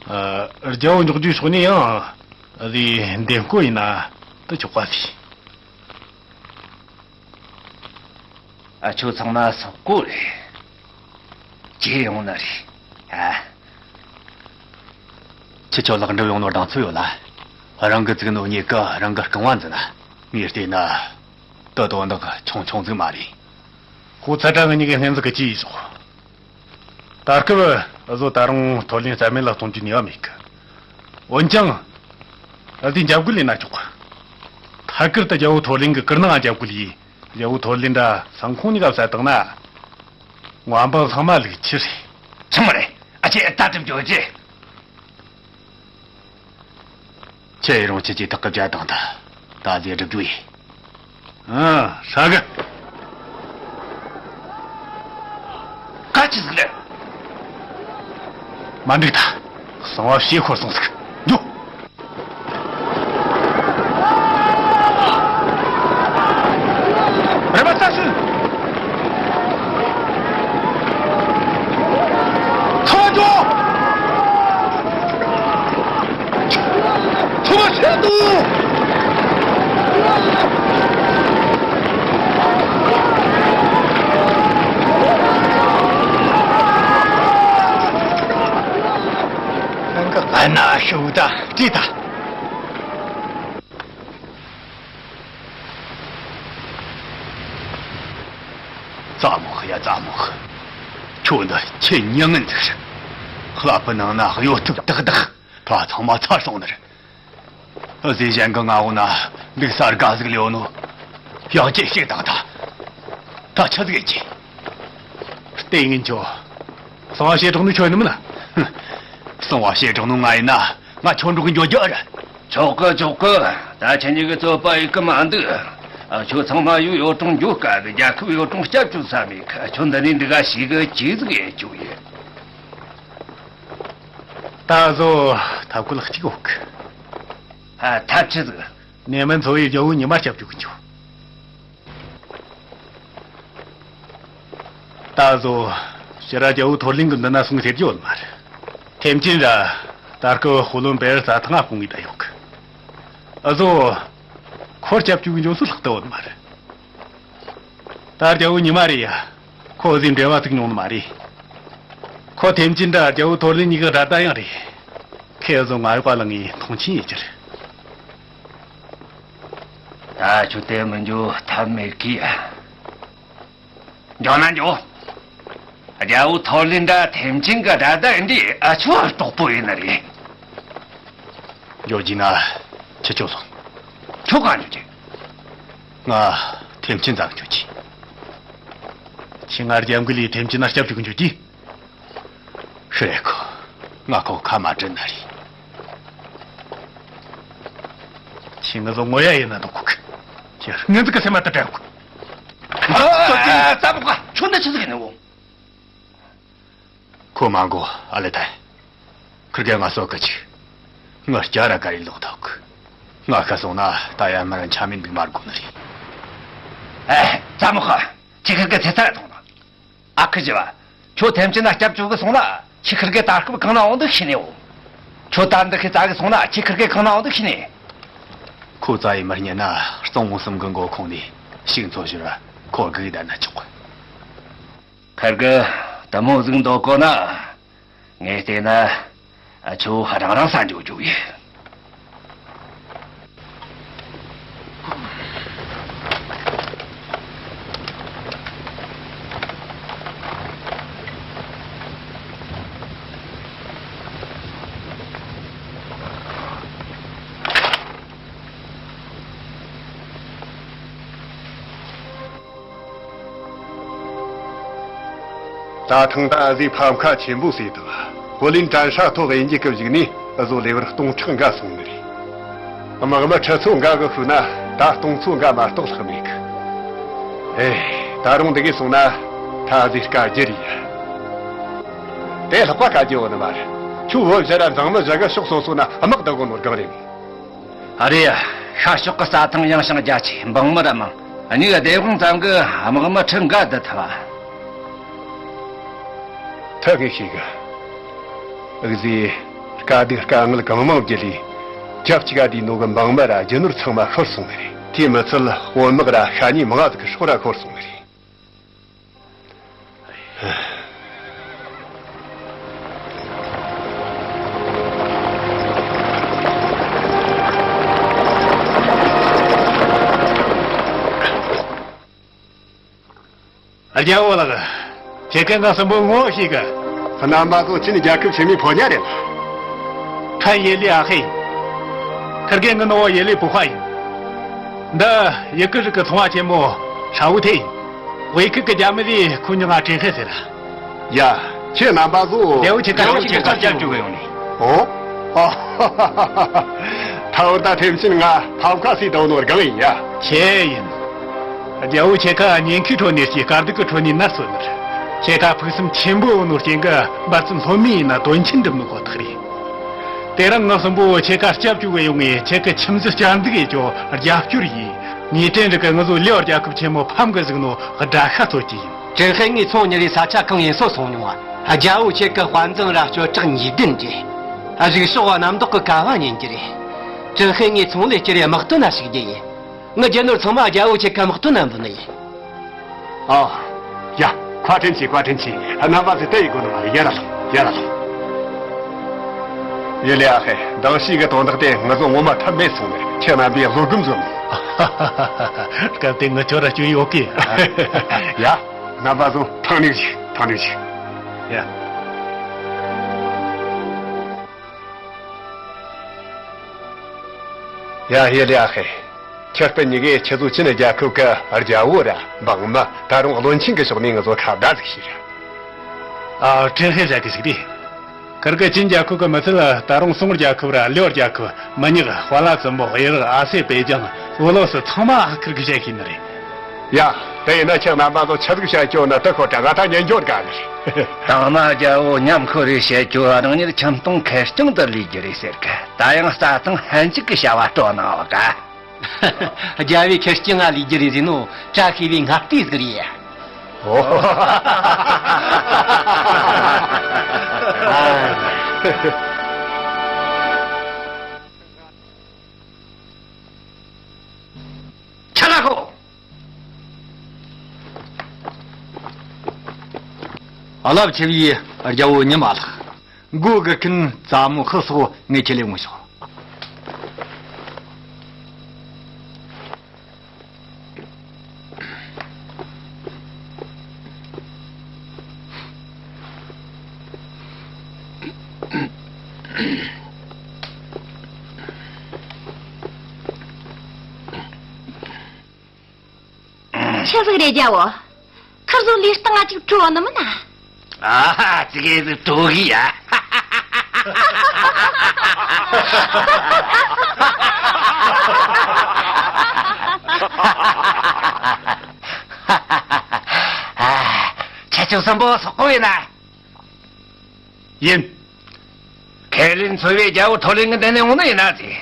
ཨ། རྒྱལ་པོ་འཇོག་རྒྱུའི་ཕྱོགས་ནས་ཡང་འུ་ཟོས་འདེམས་བསྐོ་ཡེ་ན་དེ་ཆོག་པ་ཟིག་ཨ། ཁྱོད་ཚང་མ་སོག་པོ་རེད། ཇེ་ཡོང་ནི་རེད། ཨ། ཁྱེད་ཆོ་ལེགས་འགྲུབ་ཡོང་ནོ་གདེང་ཚོད་ཡོད་ལ། རང་གིས་བཙུགས་ནོ་མྱིག་གིས་རང་གི་རྐང་བ་འཛིན་ན། ངས་བལྟས་ན། དེ་དོན་དག་ཆུང་ཆུང་ཟིག་མ་རེད། ཁོ་ཚ་དྲ་ངེད་གཉིས་ཀས་བསྙེན་གཟིགས་གི་ཅི་ཡེ་ཟོག་ད་སྐབས་འུ་ཟོ་ད་རུང་ཐོར་ལེན་རྩ་མེད་ལ་གཏོང་རྒྱུའི་ནུས་པ་མེད་གི། འོན་ཀྱང་། འུ་ཟོས་འཇབ་རྒོལ་ཡེ་ན་ཆོག་གི། ཐད་ཀར་དུ་རྒྱལ་པོ་ཐོར་ལེན་གི་ཀིར་ནང་འཇབ་རྒོལ་ཡེ། རྒྱལ་པོ་ཐོར་ལེན་དྲ་སང་ཁོང་གཉིས་ཀ་བསད་བཏང་ན། ང་འབངས་ཚང་མ་ལུག་ཁྱུ་རེད། ཆི་མོ་རེད། ཨ། ཁྱེད་ད་གྲུབ་འགྱོ་རྒྱུ། ཁྱེད་ཡི་རང་ཁྱེད་ཀྱིས་ཐག་གི་བཅད་བཏང་ད། ད་ཟེ་སྒྲུབ་རྒྱུ་ཡིན། ཨ། ཧྲ་གི། ག་ཅི་ཟིག་རེད། མ་འགྲིག་ད། གསང་བ་ཕྱི་འཁོར་སོང་ཟིག་འགྱོ། ཕེབས་དང་། ཨ་ན་ཤུ་ད་ཏི་ད། ཙ་མོ་ཧི་ཡ་ཙ་མོ་ཧི། ཁྱོད་འདི་ཆེས་མྱི་ངན་ཟིག་རེད། ཀླད་པའི་ནང་ན་གཡོ་ཐབས་དག་དག་ཕ་ཚང་མ་ཚར་སོང་ནི་རེད། ཨ་ཟེ་གཞན་གི་མངའ་འོག་ན་འདུག་ས་དགའ་ཟིག་ལས་ཡོད་ནོ། ཡང་ཅི་ཞིག་དང་ད། ད་ཆི་ཟིག་ཡིན་གྱི། ལྟས་ངན་ཁྱོད། གསང་བ་བཤད་གྲོགས་ནི་ཁྱོད་ནི་མིན། གསང་བ་བཤད་གྲོགས་ནི་ང་ཡིན་ན་ང་ཁྱོད་འགྲོགས་གི་འགྱོ་རྒྱུ་རེད། ཆོག་གི་ཆོག་གི། ད་ཁྱེད་གཉིས་ཀྱི་རྩོད་པ་ཡེ་གི་མ་འདུག་ཨ་ཁྱོད་ཚང་མ་ཡོད་ཡོད་གྲོང་འགྱོ་དཀའ་གི། རྒྱལ་ཁབ་ཡོད་གྲོང་སྐྱབས་བཅོལ་ས་མེད་གི། ཁྱོད་འདི་ནས་འདི་ག་ཞིག་གི་ཅི་ཟིག་ཡེ་རྒྱུ་ཡིན། ད་བཟོ་ཐབས་བཀོད་གཅིག་ཡོད་གི། ཨ་ཐབས་ཆི་ཟིག་ནས་མིན་ཚོ་ཡི་རྒྱལ་བོ་ཉི་མ་སྐྱབས་བཅོལ་གི་འགྱོ། ད་བཟོ། ཕྱི་ར་རྒྱལ་བོ་ཐོར་ལིང་གི་མདུན་ན་སོང་ཟེར་རྒྱུ་ཡོད་མ་རེད། ཐེམ་ཅིན་ར་ད་སྐབས་ཧུ་ལོན་པེ་རི་ས་ཐང་ང་སྐུང་གི་ད་ཡོད་གི། ཨ་བཟོ། ཁོར་སྐྱབས་བཅོལ་གི་འགྱོ་སུ་ལྷག་ཏུ་ཡོད་མ་རེད། ད་རྒྱལ་བོ་ཉི་མ་རེད་ཡ། ཁོ་ཨ་ཟིག་འབྲེལ་བ་ཐུག་མྱོང་ནི་མ་རེད། ཁོ་ཐེམ་ཅིན་ར་རྒྱལ་བོ་ཐོར་ལིང་གཉིས་ཀྱི་དགྲ་ཟླ་ཡང་རེད། ཁོས་ཨ་བཟོ་ང་ཡོད་པ་ལ་ངས་མཐོང་ཆེན་ཡེད་རྒྱུ་རེད། ད་ཁྱོད་དེ་མི་འགྱོ་ཐབས་མེད་གི་ཡ། འགྱོ་ན་འགྱོ། རྒྱལ་བོ་ཐོར་ལིན་འདྲ་ཐེམ་ཅིན་གི་དགྲ་ཟླ་འདི་ཨ་ཆོ་གྲོགས་པོ་ཡིན་ནི་རེད། འགྱོ་རྒྱུ་ན་ཁྱེད་ཆོ་སོང་། ཁྱོད་གང་འགྱོ་རྒྱུ། ང་ཐེམ་ཅིན་རྩར་འགྱོ་རྒྱུ། ཁྱེད་ང་རྒྱབ་འགལ་ལས་ཐེམ་ཅིན་ན་སྐྱབས་བཅོལ་གི་འགྱོ་རྒྱུ། ཤི་རེ་ཁོ། ང་ཁོ་ཁ་མ་དྲན་ན་རེད། ཁྱེད་ང་ཚོ་ངོ་ཡ་ཡིན་ན་འདུག་གི། ཁྱེད་ངན་ཟིག་གི་སེམས་མ་ད་དྲན་གི། ཙམ་པ་ཁྱོད་འདི་ཆི་ཟིག་ཡིན་ནོ། ཁོ་མ་འགོ་ཨ་ལེ་ཐལ། ཁིར་གེ་ང་སོ་གི་ཆིག་ངི་སྐྱ་ར་ག་རེ་ལོག་ཐོག་ང་ཁ་སོང་ན་ད་ཡར་མར་འཆམ་མི་འདུག་མར་གོ་ནི་རེད། ཨེ། ཙམ་པ་ཁྱེད་ཁིར་གེ་ཚེ་ཚད་ཐོང་ན། ཨ་ཁུ་ཞི་བ། ཁྱོད་ཐེམ་ཅིན་ན་སྐྱབས་བཅོལ་གི་སོང་ན་ཁྱེད་ཁིར་གེ་ད་སྐབས་གང་ན་འོང་འདུག་ཤི་ནས་འོ། ཁྱོད་ད་འདི་ཁི་ཙ་གི་སོང་ན་ཁྱེད་ཁིར་གེ་གང་ན་འོང་འདུག་ཤི་ནས། ཁོ་ཙ་ཡི་མི་རྙེད་ན་གཙང་བོ་གསུམ་གི་མགོ་ཁུངས་ནས་ཤིག་འཚོ་ཞོར་ཁོ་སྒུག་བསྡད་ན་ཆོག་གི། ཁིར་གེ་དེ་མོ་ཟིག་འདོད་གོ་ན་ངས་བལྟས་ན་ཁྱོད་རང་རང་ས་འཇོག་རྒྱུ་ཡིན། རྩྭ་ཐང་ད་ཨ་ཟིག་ཕམ་ཁ་ཆེན་པོ་ཟིག་དང་ཧོ་ལིན་དྲན་ཧྲ་ཐོག་དབྱིན་ཇི་སྐབས་ཞིག་ནས་ཨ་ཟོ་ལེ་བར་སྟོང་ཕྲག་འགའ་སོང་ནི་རེད། དམག་མི་ཁྲི་ཚོ་འགའ་གི་ཤུལ་ན་ད་སྟོང་ཚོ་འགའ་མ་གཏོགས་ལྷག་མེད་གི། ཨེ། ད་རུང་འདི་གས་སོང་ན་ད་ཨ་ཟིག་དཀའ་རྒྱུ་རེད་ཡ། དེ་ལྷག་པ་དཀའ་རྒྱུ་ཡོད་ནི་མ་རེད། ཁྱོད་བོད་ཞི་ར་འཛིང་མི་ཞི་གི་ཕྱོགས་སོ་སོ་ན་དམག་བསྡུ་གོ་ནོ་སྒང་རེད། ཨ་རེ། ཤར་ཕྱོགས་ཀྱི་རྩྭ་ཐང་ཡངས་ཤིང་རྒྱ་ཆེ། འབངས་མི་ར་མང་། གཉིས་ཀ་སྡེ་དཔོན་ཙམ་གྱིས་དམག་མི་ཁྲི་འགའ་བསྡུ་ཐུབ་བ། ཐག་ངས་ཤེས་གི། འུ་ཟོས་དཀའ་སྡུག་དཀའ་ངལ་གང་མང་བརྒྱུད་ལས་རྒྱབ་གཅིག་ག་བསྡད་ནོ་གི་འབངས་མི་ར་རྒྱུ་ནོར་ཚང་མ་ཤོར་སོང་ནི་རེད། དེ་མི་ཚད་དཔོན་དམག་ར་ཤ་ཉེ་མང་ཟིག་གི་སྲོག་ར་ཤོར་སོང་ནི་རེད། རྒྱལ་བོ་ལགས། ཁྱེད་ཀྱིས་ང་གསུམ་པོ་ངོ་ཤེས་གི། རྣམ་པ་ཚོ་ཅི་ནི་རྒྱལ་ཁབ་ཆེན་མོའི་ཕོ་ཉ་རེད། ཕྲན་ཡེ་ལི་ཨ་ཧེ་ཡིན། ཁིར་གེ་ངི་ནུ་བོ་ཡེ་ལི་པུ་ཧྭ་ཡིན། འདི་ཡི་གུ་རིགས་ཀྱི་ཚོང་བ་ཆེན་མོ་ཧྲ་ཝུ་ཐེ་ཡིན། དབུས་ཁུལ་གྱི་རྒྱ་མི་ལས་ཁོ་མྱི་ང་ཀྲིན་ཧེ་ཟེར། ཡ། ཁྱེད་རྣམ་པ་ཚོ། རྒྱལ་བོ་ཁྱེད་ཀ་རྒྱལ་བོ་ཁྱེད་ཀ་སྐྱབས་བཅོལ་གི་ཡོང་ནི། ཨོ། ད་བར་ད་ཐེམ་ཆེན་ང་ཕམ་ཁ་སི་དོ་ནོར་གང་ཡིན་ཡ། ཁྱེད་ཡིན། རྒྱལ་བོ་ཁྱེད་ཀ་ཉེན་ཁའི་ཁྲོད་ནས་སྐྱེས། དཀའ་སྡུག་གི་ཁྲོད་ནས་ནར་སོན་ནི། ཁྱེད་ཀ་ཕུགས་བསམ་ཆེན་པོ་ཡོད་ནོ་རྐྱེན་གྱིས་འབད་བརྩོན་ལྷོད་མེད་ཡིན་ན་དོན་ཆེན་འགྲུབ་ནོ་ཁོ་ཐག་རེད། དེ་རིང་ང་གསུམ་པོ་ཁྱེད་ཀ་སྐྱབས་བཅོལ་གི་ཡོང་ངས་ཁྱེད་ཀྱི་ཁྱིམ་གཞིས་སྐྱར་འཛུགས་ཡེད་རྒྱུ་རྒྱབ་སྐྱོར་ཡིན། ངས་ཀྲེན་རི་གི་ང་ཚོ་ལེའོ་རྒྱལ་ཁབ་ཆེན་མོ་ཕམ་གི་བཅུག་ནོ་དགྲ་ཤ་འཚོལ་གྱི་ཡིན། ཀྲེན་ཧེ་ངའི་ཚོང་གཉེར་རེ་ས་ཆ་གང་ཡིན་སོ་སོང་མྱོང་བ། རྒྱལ་བོ་ཁྱེད་ཀྱི་དཔའ་མཛངས་ར་སྐྱོ་བྲག་ཉེས་ལྡན་རེད། གཞུག་ཕྱོགས་གནམ་བདག་གི་བཀའ་བ་ཉན་གྱི་རེད། ཀྲང་ཧེ་ངའི་ཚོང་ལས་སྤྱི་རེ་དམག་དོན་ན་ཞུགས་རྒྱུ་ཡིན། ངའི་རྒྱུ་ནོར་ཚང་མ་རྒྱལ་བོ་ཁྱེད་ཀ་དམག་དོན་ན་འབུལ་ནི་ཡིན། ཨོ། ཡ། བཀའ་དྲིན་ཆེ། བཀའ་དྲིན་ཆེ། རྣམ་པ་ཚོས་དེ་ཡི་དགོས་ནི་མ་རེད། ཡར་ལ་ལོངས། ཡར་ལ་ལོངས། ཡེ་ལེ་ཨ་ཧེ། མདང་ཞིག་གི་དོན་དག་དེ་ང་ཚོ་ངོ་མ་ཐབས་མེད་སོང་ནས་ཁྱེད་རྣམ་པས་བློ་སྒོམ་བཟོ་མི། སྐབས་དེ་ངི་ཁྱོད་ར་སྐྱོན་ཡོད་གི། ཡ། རྣམ་པ་ཚོ་ཐང་ནས་ཞིག་ཐང་ནས་ཞིག་ཡ། ཡ་ཧེ་ལེ་ཨ་ཧེ། ཁྱེད་སྤུན་གཉིས་ཀས་ཁྱེད་ཚོ་ཅིན་རྒྱལ་ཁབ་ཀྱི་རྒྱལ་བོ་ར་འབངས་མི། ད་རུང་བློན་ཆེན་གྱི་ཕྱོགས་ནས་ང་ཚོ་ཁ་བརྡ་ཟིག་བྱོས་ར། ཨ། ཀྲེན་ཧེ་བཞག་གི་ཞིག་རེད། ཁིར་གི་ཅིན་རྒྱལ་ཁབ་ཀྱི་མི་ཚད་ད་རུང་སུང་རྒྱལ་ཁབ་ར་ལིའོ་རྒྱལ་ཁབ། མི་ཉག་ཧྥ་ལ་བཙན་པོ། དབྱི་རག་ཨ་སེ་པེ་ཅང་། ཝུ་ལོ་སི་ཚང་མ་ཁིར་གི་བཞག་གི་ནི་རེད། ཡ། དེ་ཡིན་ན་ཁྱེད་རྣམ་པ་ཚོ་ཆི་ཟིག་བཤད་རྒྱུ་ན་དེ་ཁོ་ད་ང་ད་ཉན་འགྱོ་དགའ་ནི་རེད། དང་མ་རྒྱལ་བོ་ཉམས་ཁོ་རེ་བཤད་རྒྱུ་རང་ཉིད་ཁྱིམ་སྟོང་ཁེར་རྐྱང་དུ་ལུས་རྒྱུ་རེད་ཟེར་གི། ད་ཡང་རྩྭ་ཐང་ལྷན་ཅིག་གི་བྱ་བ་སྤྲོ་གནང་བ་ག་རྒྱལ་བོའི་ཁེར་རྐྱང་ང་ལུས་རྒྱུ་རེད་ཟེར་ནོ་བཀྲ་ཤིས་པའི་ངག་བལྟས་ཟིག་རེད། ཨོ། ཆ་ལ་ཧོ། རླབས་ཆེ་བའི་རྒྱལ་བོ་ཉི་མ་ལགས། མགོ་སྒུར་མཁན་བཙུན་མོ་ཧི་སོགས་ངས་ཁྲིད་ལས་འོང་ཤོག་ཆི་ཟིག་རེད་རྒྱལ་བོ། ཁིར་ཚོ་ལུས་སྟེང་ང་ཅིག་བྲོ་ནི་མིན་ན། ཨ་ཧ། ཙི་གེ་ཟིག་བྲོ་གི་ཡ། ཁྱེད་ཚོ་གསུམ་པོ་སོག་པོ་ཡིན་ན། ཡིན། ཁས་ལེན་ཚོ་བའི་རྒྱལ་བོ་ཐོ་ལེན་གི་འདི་ནས་འོང་ནི་ཡིན་ན་ཟེ།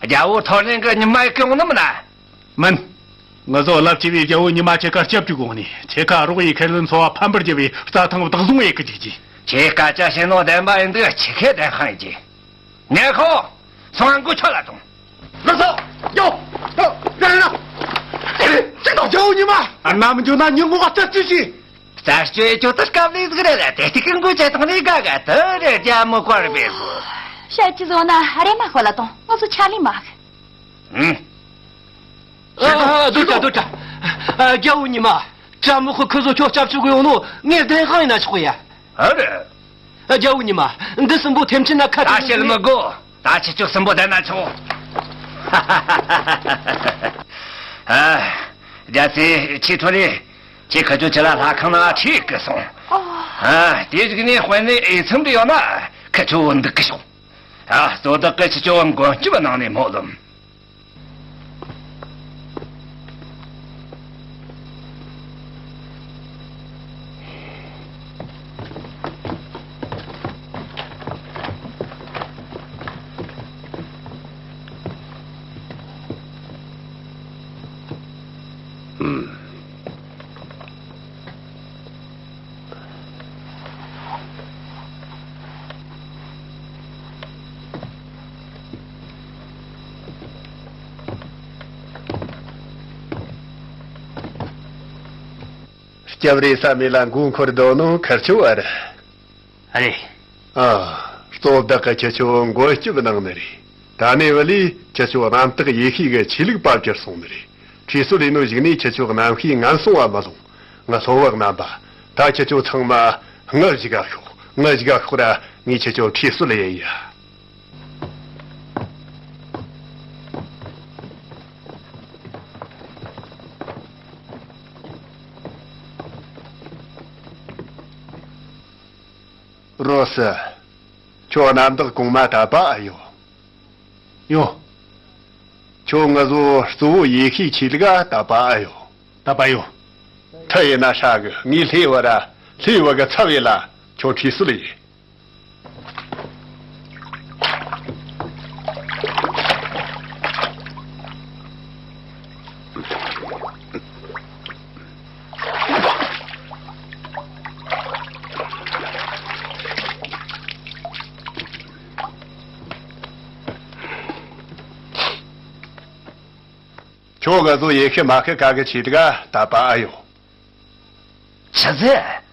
རྒྱལ་བོ་ཐོ་ལེན་གི་ཉི་མ་ཡི་གི་འོང་ནི་མིན་ན། མིན། ང་ཚོ་རླབས་ཆེ་བའི་རྒྱལ་བོ་ཉི་མ་ཁྱེད་ཀ་སྐྱབས་བཅོལ་དགོས་ནི། ཁྱེད་ཀ་རོགས་ཡི་ཁས་ལེན་ཚོ་བ་ཕམ་པར་བགྱི་བའི་རྩྭ་ཐང་བདག་བཟུང་ཡེ་གི་འཇུག་རྒྱུ། ཁྱེད་སྐད་ཆ་བཤད་ནོ་བདེན་པ་ཡིན་དུས་ཁྱེད་ཁས་བདེན་དཔང་ཡེ་རྒྱུ། ངས་ཁོ་སོང་མགོ་ཆོད་ལ་ཐོངས། ལགས་སོ། ཡོ། ཡོ། རེ་རེ། ཅི་དང་རྒྱལ་བོ་ཉི་མ། ཨ། ནམ་འགྱོ་ན་ཉིན་གུང་ག་རྩད་གཅོད་བྱོས། རྩད་གཅོད་ཡེ་རྒྱུ་དེ་སྐབས་ལས་ཟིག་རེད། དེ་དུས་ཀུན་མགོ་ཆོད་ཐོངས་ནི་དགའ་དགའ་དེ་རེད། རྒྱལ་མོ་བཀུར་བས་སོ། བཤད་རྒྱུ་བཟོ་ན་རེམ་མ་ཤོད་ལ་ཐོངས། ང་ཚོ་ཆ་ལེན་མ་གི། ཨུམ། ཨ། སྡོད་དྲ་སྡོད་དྲ། ཨ། རྒྱལ་བོ་ཉི་མ། བཙུན་མོ་ཁོ་ཁོ་ཚོ་ཁྱོད་སྐྱབས་བཅོལ་གི་ཡོང་ནོ་ངས་བདེན་དཔང་ཡེ་ན་ཆོག་གི་ཡ། ཨ་རེད། ཨ། རྒྱལ་བོ་ཉི་མ། འདི་གསུམ་པོ་ཐེམ་ཆེན་ན་ཁ་ད་བྲལ་བཤད་མི་དགོས། ད་ཁྱེད་ཚོ་གསུམ་པོ་བསྡད་ན་ཆོག་ཨ། རྒྱལ་སྲས་ཁྱེད་ཐོ་རེ། ཁྱེད་ཁ་ཆོ་ཁྱེད་ལ་ལྷ་ཁང་ནང་ཁྲིད་གི་སོང་། ཨ། དེ་ཟིག་ནས་དཔོན་ནས་འོས་འཚམ་འདྲ་ཡོང་ན་ཁ་ཆོ་འདུག་གི་ཤོག་ཨ། གཙོ་བདག་གི་ཁྱེད་ཆོ་མགོན་སྐྱབས་གནང་ནས་སྨོན་ལམ། སྐྱབས་རེ་ས་མེད་ལ་མགོ་འཁོར་འདུག་ནོ་ཁིར་ཆོ་ཨ་རེད། ཨ་རེད། ཨ། གཙོ་བདག་གི་ཁྱེད་ཆོ་མགོན་སྐྱབས་གནང་ནི་རེད། ད་ནས་བ་ལས་ཁྱེད་ཆོ་རྣམ་དག་ཡེ་ཤེས་ཀྱི་ཆོས་ལུགས་པ་གྱུར་སོང་ནི་རེད། ཁྲུས་གསོལ་ལས་ནོ་གཞུག་ནས་ཁྱེད་ཆོ་རྣམ་ཤེས་ངན་སོང་བ་མི་བཟུང་། ང་སློབ་བུ་རྣམ་པ། ད་ཁྱེད་ཆོ་ཚང་མ་ངའི་གཞུག་ག་ཤོག་ངའི་གཞུག་ག་ཤོག་ར་ངས་ཁྱེད་ཆོ་ཁྲུས་གསོལ་ཡེ་ཡ། རོ་སི། ཁྱོད་རྣམ་དག་གོང་མ་དད་པ་ཨེ་ཡོད། ཡོད། ཁྱོད་ང་ཚོ་གཙོ་བོ་ཡེ་ཤེས་ཆོས་ལུགས་ཨ་དད་པ་ཨེ་ཡོད། དད་པ་ཡོད། ཁྲི་ཡིན་ན་ཧྲ་གི། ངས་ལྷའི་བུ་ར་ལྷའི་བུ་གི་ཚབ་ཡིན་ལ་ཁྱོད་ཁྲུས་གསོལ་ཡེ། ཁྱོད་ང་ཚོ་ཡེ་ཤུ་མ་ཤི་ཀ་གི་ཆེད་དུ་ག་དད་པ་ཨ་ཡོད། ཆི་ཟེར།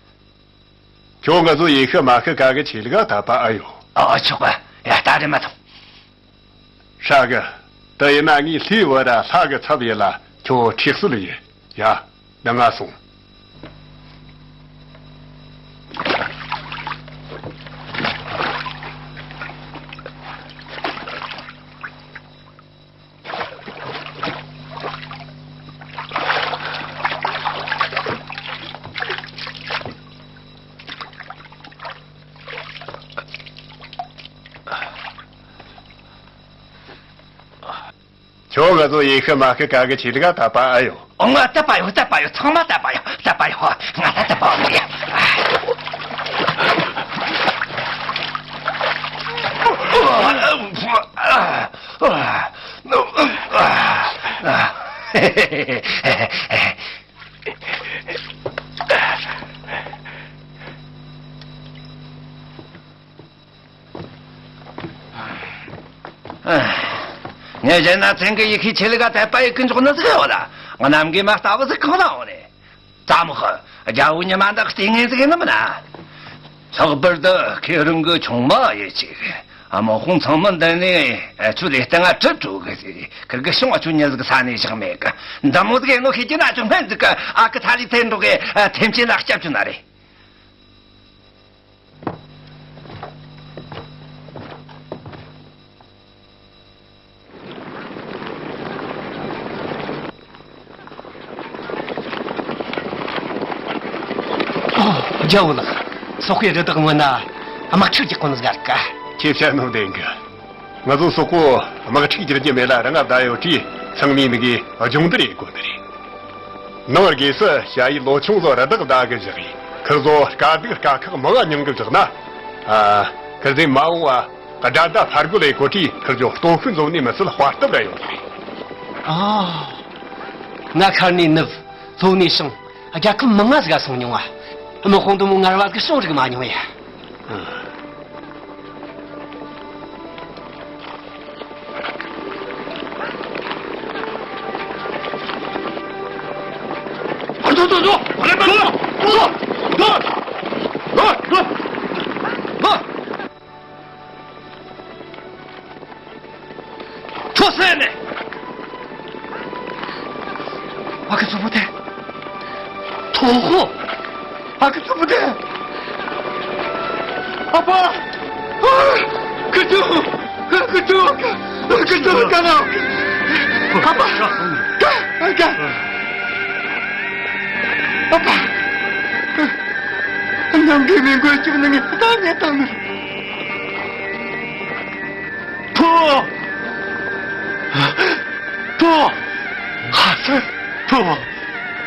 ཁྱོད་ང་ཚོ་ཡེ་ཤུ་མ་ཤི་ཀ་གི་ཆེད་དུ་ག་དད་པ་ཨ་ཡོད། ཨ་ཨ་ཆོག་གི། ཡ་ད་རེ་མ་ཐོང་། ཧྲ་གི། དེ་ཡིན་ན་ངའི་ལྷའི་བུ་ར་ལྷ་གི་ཚབ་ཡིན་ལ་ཁྱོད་ཁྲིག་སུལ་ཡིན། ཡ། ནང་ང་སོང་། ཁྱོད་ང་ཚོ་ཡེ་ཤུ་མ་ཤི་ཀ་གི་ཆེད་དུ་ག་དད་པ་ཨ་ཡོད། ཨོ་ང་དད་པ་ཡོད། དད་པ་ཡོད། ཚང་མ་དད་པ་ཡོད། དད་པ་ཡོད། ང་ལ་དད་པ་ཡོད། ངས་གཞན་ན་ཚན་གི་ཡི་ཤུའི་ཆེད་ལས་ཀ་དད་པ་ཡི་ཀུན་འཇོག་ནི་ཟིག་ཡོད་ལ། ང་ནམ་གི་མ་ལྟ་བུ་ཟིག་གང་ལ་འོང་ནས། ཙམ་ཧི། རྒྱལ་བོ་ཉི་མ་འདི་ལྟས་ངན་ཟིག་ཡིན་ནམ་ན། ལྷག་པར་དུ་ཁེ་རང་གི་ཆུང་མ་ཡི་ཆེ་གི་དམག་དཔུང་ཚང་མ་འདི་ནས་ཆུ་ལས་སྟེང་ང་གྲིབ་བྲོ་གི་ཟིག་ཁིར་གི་ཤིང་བ་ཆུ་ཉི་ཟིག་ས་ནས་བཞག་མེད་གི་འདི་མོ་ཟིག་ཡིན་ནོ་ཤེས་ཀྱི་ན་ཆུ་སྨན་ཟིག་གི་ཨ་ཁུ་ཐ་ལི་ཐེན་འགྲོ་གི་ཐེམ་ཆེན་ལ་སྐྱབས་བཅོལ་ན་རེད། ཨོ། རྒྱལ་བོ་ལགས། སོག་པོའི་རི་དྭགས་རྔོན་ན་དམག་འཁྲུག་རྒྱག་གོ་ནི་ཟིག་ག་ཁྱེད་བཤད་ནོ་བདེན་གི་ང་ཚོ་སོག་པོ་དམག་འཁྲུག་རྒྱག་རྒྱུ་མེད་ལ་རང་ང་བསྡད་ཡོད་དུས་ཚང་མས་ནི་གི་སྦྱོང་བརྡར་ཡེད་དགོ་ནི་རེད། ནང་སྒོས་སུ་ཞ་ཡི་ལོ་ཆུང་ཚོ་རི་དྭགས་བདའ་གི་བཞག་ཡིན། ཁིར་ཚོ་དཀའ་སྡུག་དཀའ་ཁག་མང་ང་མྱངས་གི་བཞག་ན། ཨ། ཁིར་ཚོས་མ་འོངས་བ་དགྲ་ཟླ་ཕར་རྒོལ་ལས་གོ་དུས་ཁིར་ཚོ་སྟོང་ཤུགས་འཛོམས་ནས་མི་སྲིད་དཔའ་སྟོབས་ར་ཡོང་གི་རེད། ཨ། ང་ཤར་ནས་ནུབ། ལྷོ་ནས་བྱང་། རྒྱལ་ཁབ་མང་ང་ཟིག་ག་སོང་མྱོང་བ། དམག་དཔུང་དུ་མོ་ངར་བ་ཟིག་སོང་རིག་མ་མྱོང་ཡ། ཐོ་སེ་ནས། ཨ་ཁུ་གཙོ་བོ་དེ། ཐོ་ཧོ། ཨ་ཁུ་གཙོ་བོ་དེ། ཨ་ཕ། ཨ། ཁུ་ཚུ། ཁུ་ཚུ། ཁུ་ཚུ་ག་ན། ཨ་ཕ། ཀ་ཀ་ཨ་ཕ། ནམ་གི་མི་མགོ་གཅིག་ནི་ངས་ད་ངས་བཏང་ནི། ཕུ་བོ། ཕུ་བོ། ཧ་སར། ཕུ་བོ།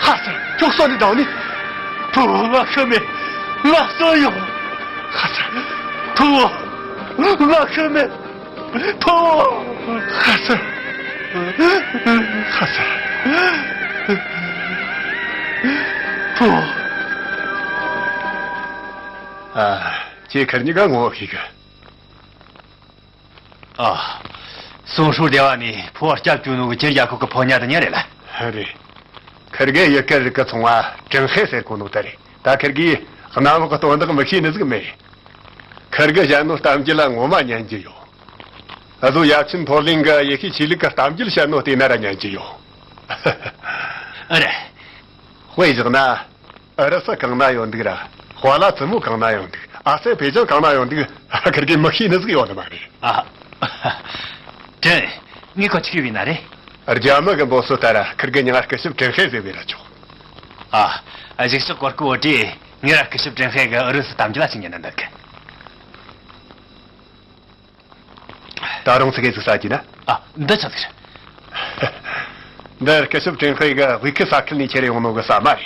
ཧ་སར། ཁྱོད་སོ་ནི་དང་ནི། ཕུ་བོ་ང་ཤི་མེད། ང་སོ་ཡོང་། ཧ་སར། ཕུ་བོ། ང་ཤི་མེད། ཕུ་བོ། ཧ་སར། ཧ་སར། ཕུ་བོ། ཨ། ཁྱེད་ཁར་གཉིས་ཀ་ངོ་ཤེས་གི། ཨ། སོང་ཧྲུའུ་སྡེ་བ་ནས་ཕོ་བ་སྐྱབས་བཅོལ་ནོ་གི་ཅིན་རྒྱལ་ཁབ་ཀྱི་ཕོ་ཉ་དེ་ཉིད་རེད་ལ། རེད། ཁིར་གེ་ཡི་གེ་རིགས་ཀྱི་ཚོང་བ་ཀྲིན་ཧེ་ཟེར་གོ་ནོ་དེ་རེད། ད་ཁིར་གེ་གནམ་འོག་གི་དོན་དག་མི་ཤེས་ནི་ཟིག་མེད། ཁིར་གེ་བཤད་ནོ་གཏམ་རྒྱུད་ལ་ངོ་མ་ཉན་རྒྱུ་ཡོད། ཨ་ཟོ་ཡབ་ཆེན་ཕོ་ལིང་གི་ཡེ་ཤུའི་ཆོས་ལུགས་ཀྱི་གཏམ་རྒྱུད་བཤད་ནོ་དེ་ན་ར་ཉན་རྒྱུ་ཡོད། ཨ་རེད། དཔེ་བཞག་ན། ཨུ་རུ་སུ་གང་ན་ཡོད་འདུག་ར། ཧྭ་ལ་ཙི་མོ་གང་ན་ཡོད་འདུག་ཨ་སེ་བྷེ་ཇན་གང་ན་ཡོད་འདུག་ཁིར་གེ་མི་ཤེས་ནི་ཟིག་ཡོད་ནི་མ་རེད། ཨ། ཀྲིན། ངས་ཁོ་ཆི་ཡིན་ན་རེད། རྒྱ་མི་གི་འབོད་སྲོལ་ལྟར་ཁིར་གེ་མྱིང་ང་སྐུ་ཞབས་ཀྲིན་ཧེ་ཟེར་བས་ར་ཆོག་ཨ། གཞུག་ཕྱོགས་གོ་སྐབས་བོ་དེ་ངས་ར་སྐུ་ཞབས་ཀྲིན་ཧེ་གི་ཨུ་རུ་སུ་གཏམ་རྒྱུད་ལ་ཞིག་ཉན་ན་འདོད་གི། ད་རུང་ཙི་གེ་ཟིག་ཟ་རྒྱུ་ན། ཨ། འདི་ཆི་ཟིག་རེད། འདི་སྐུ་ཞབས་ཀྲིན་ཧེ་གི་དབུས་ཁུལ་ས་ཁུལ་ནས་ཁྱེར་ཡོང་ནོ་གི་ཟ་མ་རེད།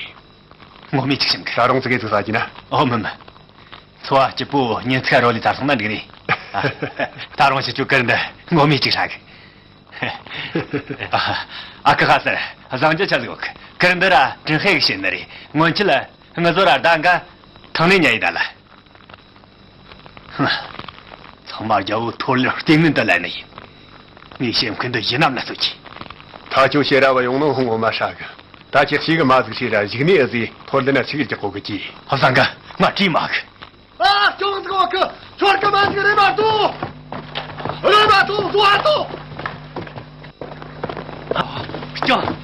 ངོ་མས་ཅིག་ཞིམ་གི། ད་རུང་ཙི་གེ་ཟིག་ཟ་རྒྱུ་ན། ཨོ་མིན་མིན། འཚོ་བ་སྐྱིད་པོ་ཉིན་ཚིག་རོ་ལི་ཚར་སོང་ན་འགྲིག་ནི། ཨ། ད་རུང་ཞིག་ཅུ་ཀིར་འདི་ངོ་མས་ཅིག་ཧྲ་གི། ཨ་ཁུ་ཧ་སར། བཟང་རྒྱུ་ཆ་ཟིག་ཡོད་གི། ཀིར་འདི་ར་ཀྲིན་ཧེ་གི་བྱིན་ནི་རེད། སྔོན་ཆད་ལ་ངི་ཟོ་ར་ཟླ་འགའ་ཐང་ནས་ཉལ་ཡི་ད་ལ། ཧུམ། ཚང་མ་རྒྱལ་བོ་ཐོར་ལེར་བརྟེན་ནི་འདི་ལ་ནི་ཡིན། ངའི་སེམས་ཁུར་འདི་ཡིན་ནམ་ན་སོ་ཆེ། ད་ཁྱོད་ཤེས་རབ་ཡོང་ནོ་ངོ་མ་ཧྲ་གི། ད་ཅི་ཞིག་གི་མ་ཟིག་ཤེས་ར་གཞུག་ནས་ཨ་ཟི་ཐོར་འདི་ན་ཆི་གི་རྒྱག་གོ་གི་ཅི། ཧ་བཟང་གི། ང་བྲིས་མ་གི། ཨ། སྐྱོང་ཟིག་འོག་གི། ཆོར་གི་མ་ཟིག་རེ་མ་ཏོ། རེ་མ་ཏོ། ཟོ་ཨ་ཏོ། ཨ། སྐྱོང་།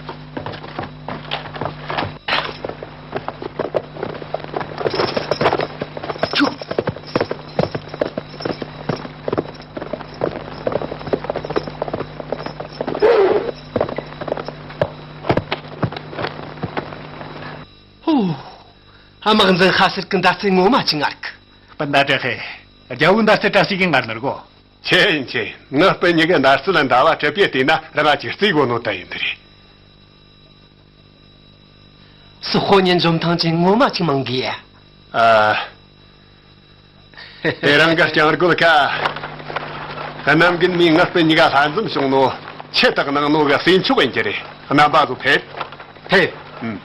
ཧོ། དམག་འཛིན་ཁ་ཤས་ཀྱི་མདའ་རྩེ་ངོ་མ་ཅི་ངར་གི། སྤུན་ཟླ་བྲེ་ཧེ། རྒྱལ་བོའི་མདའ་རྩེ་བཀྲ་ཤིས་ཀྱི་ངར་ནི་རྒོ། ཆེ་ཡིན་ཆེ། ངའི་སྤུན་གཉིས་ཀྱི་མདའ་རྩེ་ལ་འདའ་བ་གྲུབ་པའི་དུས་ན་རང་ང་ཅིག་རྩིས་དགོ་ནོ་ད་ཡིན་དེ་རེད། སུ་ཧོ་ཉིན་འཇོམས་ཐང་ཅན་ངོ་མ་ཅིག་མང་གི་ཡ། ཨ། དེ་རིང་གི་སྤྱང་རྒོད་ཁ། གནམ་རྒན་མའི་ངའི་སྤུན་གཉིས་ཀ་ལྷན་འཛོམས་བྱུང་ནོ། ཆེ་དག་གནང་ནོ་གི་སྲིད་མཆོག་ཡིན་གྱི་རེད། རྣམ་པ་ཚོ་ཕེབས། ཕེབས། ཨུམ།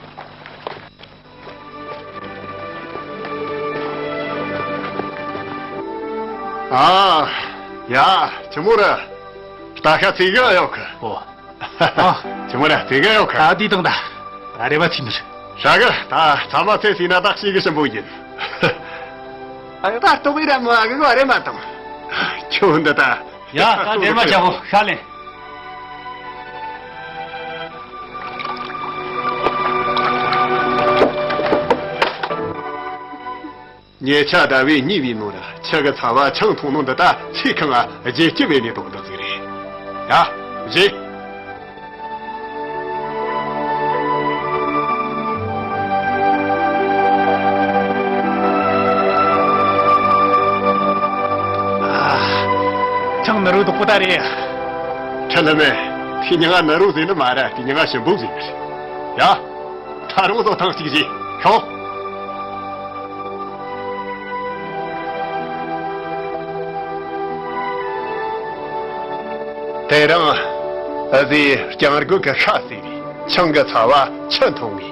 ཨ། ཡ། ཆི་མོ་ར། ལྟ་ཤ་ཚིག་ག་ཡོད་གི། ཨོ། ཨ། ཆི་མོ་ར་ཚིག་ག་ཡོད་གི། ད་དེ་དང་ད། ཨ། རེ་བ་ཚིག་མི་རེད། ཧྲ་གི། ད་ཚ་མ་ཚེ་སྲིད་ན་བདག་ཞིག་གི་ཞིམ་པོ་ཡིན། ཨ། ད་ལྟོགས་ཡི་ར་མོ་ཨ་གི་གོ་རེ་མ་དང་། ཁྱོད་འདི་ད། ཡ། ད་འདེར་མ་བྱ་གོ་ཤ་ལེན། ཉེ་ཆར་ཟླ་བའི་གཉིས་པའི་ནོ་ར་ཆུ་གི་ཚ་བ་ཆང་འཐུང་ནོ་འདི་ད་ཚིག་ཁང་ང་རྗེས་སྐྱིད་བས་ནས་དོག་འདི་ཟིག་རེད། ཡ། རྗེས། ཨ། ཆང་ནི་རུ་དོག་པོ་ད་རེད། ཁྲ་ལ་མེ། ཁྱི་ཉང་ང་ནི་རུ་ཟེར་ནི་མ་ར་དེ་ཉང་ང་ཞིམ་པོ་ཟེར་ནི་རེད། ཡ། ད་རུང་བཟོ་ཐང་གཅིག་བྱེད་ཤོག། དེ་རིང་ཨ་ཟི་སྤྱང་རྒོད་ཀྱི་ཤ་ཟོས་པས་ཆང་གི་ཚ་བ་ཆུ་འཐུང་ངས།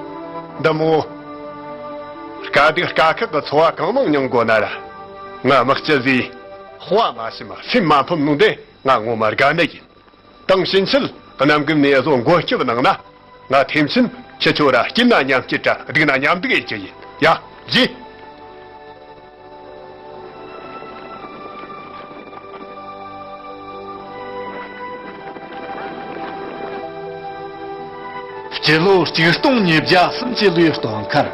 འདི་མོ་དཀའ་སྡུག་དཀའ་ཁག་གི་འཚོ་བ་གང་མང་མྱོང་དགོས་ན་ར། ང་དམག་སྤྱི་ཟིག་དཔའ་མ་ཞུམ་སེམས་མ་ཕམ་ནོ་འདི་ང་ངོ་མ་དགའ་ནི་ཡིན། དེང་ཕྱིན་ཆད་གནམ་རྒན་ནས་བཟོ་མགོན་སྐྱབས་གནང་ན། ང་ཐེམ་ཆེན་ཁྱེད་ཆོ་ར་སྐྱིད་ན་མཉམ་སྐྱིད་ར་སྡུག་ན་མཉམ་སྡུག་ཡེད་རྒྱུ་ཡིན། ཡ། རྗེས། སྤྱི་ལོ་གཅིག་སྟོང་ཉིས་བརྒྱ་སུམ་ཅུ་ལོའི་སྟོན་ཁར།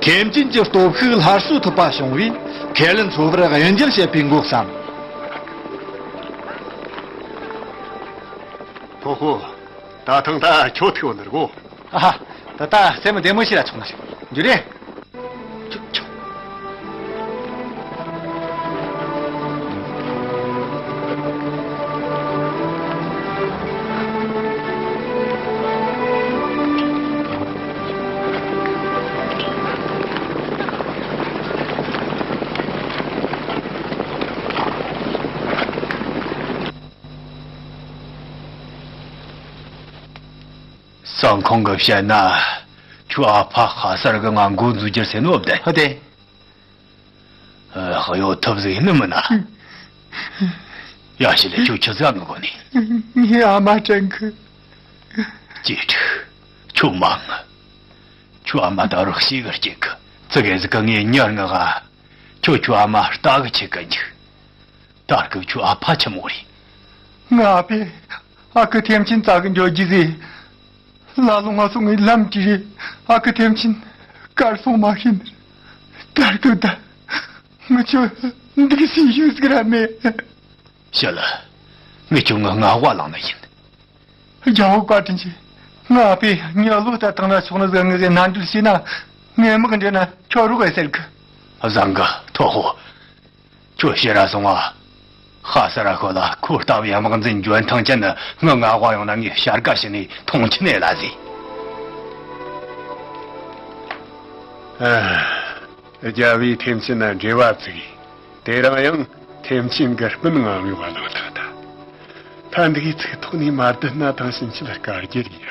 ཐེམ་ཆེན་གྱི་སྟོབས་ཤུགས་སླར་གསོ་ཐུབ་པ་བྱུང་བས་ཁས་ལེན་ཚོ་བར་གཡུལ་འགྱེད་བྱེད་པའི་འགོ་བརྩམས། ཐོ་ཧོ། ད་ཐེངས་ད་ཁྱོད་ཐུག་ནི་རེད་གོ། ཨ་ཧ། ད་ད་སེམས་བདེ་མོ་ཞིག་ལ་ཆོག་ནི་རེད། འགྱུར་རེད། ཆུ་ཆུ། སང་ཁོང་གིས་བཤད་ན། ཁྱོའི་ཨ་ཕ་ཁ་སར་གི་ང་མགོ་འཛུགས་རྒྱུར་ཟེར་ནོ་བདེན། ཧ་དེ། ཨ། གཡོ་ཐབས་ཟིག་ནི་མིན་ན། ཡ་ཞི་ལེ། ཁྱོད་ཆི་ཟིག་ངུ་གོ་ནི། ངའི་ཨ་མ་དྲན་གི། ཅེ་ཁྲི། ཁྱོད་མ་ངུ། ཁྱོའི་ཨ་མ་ད་རུང་ཤི་གི་སྐྱེ་གི། ཙི་གེ་ཟིག་གི་ངས་མྱི་ངུ་ག། ཁྱོད་ཁྱོའི་ཨ་མ་ལྟ་གི་ཆི་གི་འཇུག། ད་སྐབས་ཁྱོའི་ཨ་ཕ་ཆི་མོ་རེད། ང་ཨ་ཕས་ཨ་ཁུ་ཐེམ་ཆེན་བཙལ་གི་འགྱོ་རྒྱུ་ཟེར། ལ་ལོ་ང་སོང་ངས་ལམ་གྱི་རེད། ཨ་ཁུ་ཐེམ་ཆེན་གར་སོང་མ་ཤེས་ནི། ད་སྐབས་ད་ང་ཆོ་འདུག་སའི་ཡུལ་ཟིག་ར་མེད། ཤི་ལ། ངས་ཁྱོད་ངའི་ངག་པ་བླངས་ནི་ཡིན། རྒྱལ་བོ་བཀའ་དྲིན་ཆེ། ང་ཨ་ཕས་ངའི་བློ་ལྟ་བཏང་ན་ཆོག་ནི་ཟིག་ངས་ཟེར་ནན་སྒྲིག་བྱས་ན། ངའི་དམག་འདྲེན་ན་ཁྱོད་རོགས་ཡེད་ཟེར་གི། བཟང་གི། ཐོ་ཧོ། ཁྱོད་ཕྱིར་ར་སོང་ང་། ཧ་ས་ར་ཤོད་ལ། ཁོ་ལྟ་བུའི་དམག་འཛིན་འཇོན་ཐང་ཅན་ནི་ངའི་ངག་པ་ཡོང་ན་ངས་བྱ་དགའ་བྱས་ནས་མཐོང་ཆེན་ཡེད་ལ་ཟེར། ཨ། རྒྱལ་བོས་ཐེམ་ཆེན་ན་འབྲེལ་བ་བཙུགས། དེ་རིང་ཡང་ཐེམ་ཆེན་གྱི་སྤུན་ངའི་ངོ་ལ་ལངས་ཐལ་ད། ད་འདི་གའི་ཚིག་ཐོག་ནས་མ་བསྡད་ན་ཐང་ཕྱིན་ཆད་དཀའ་རྒྱུ་རེད་ཡ།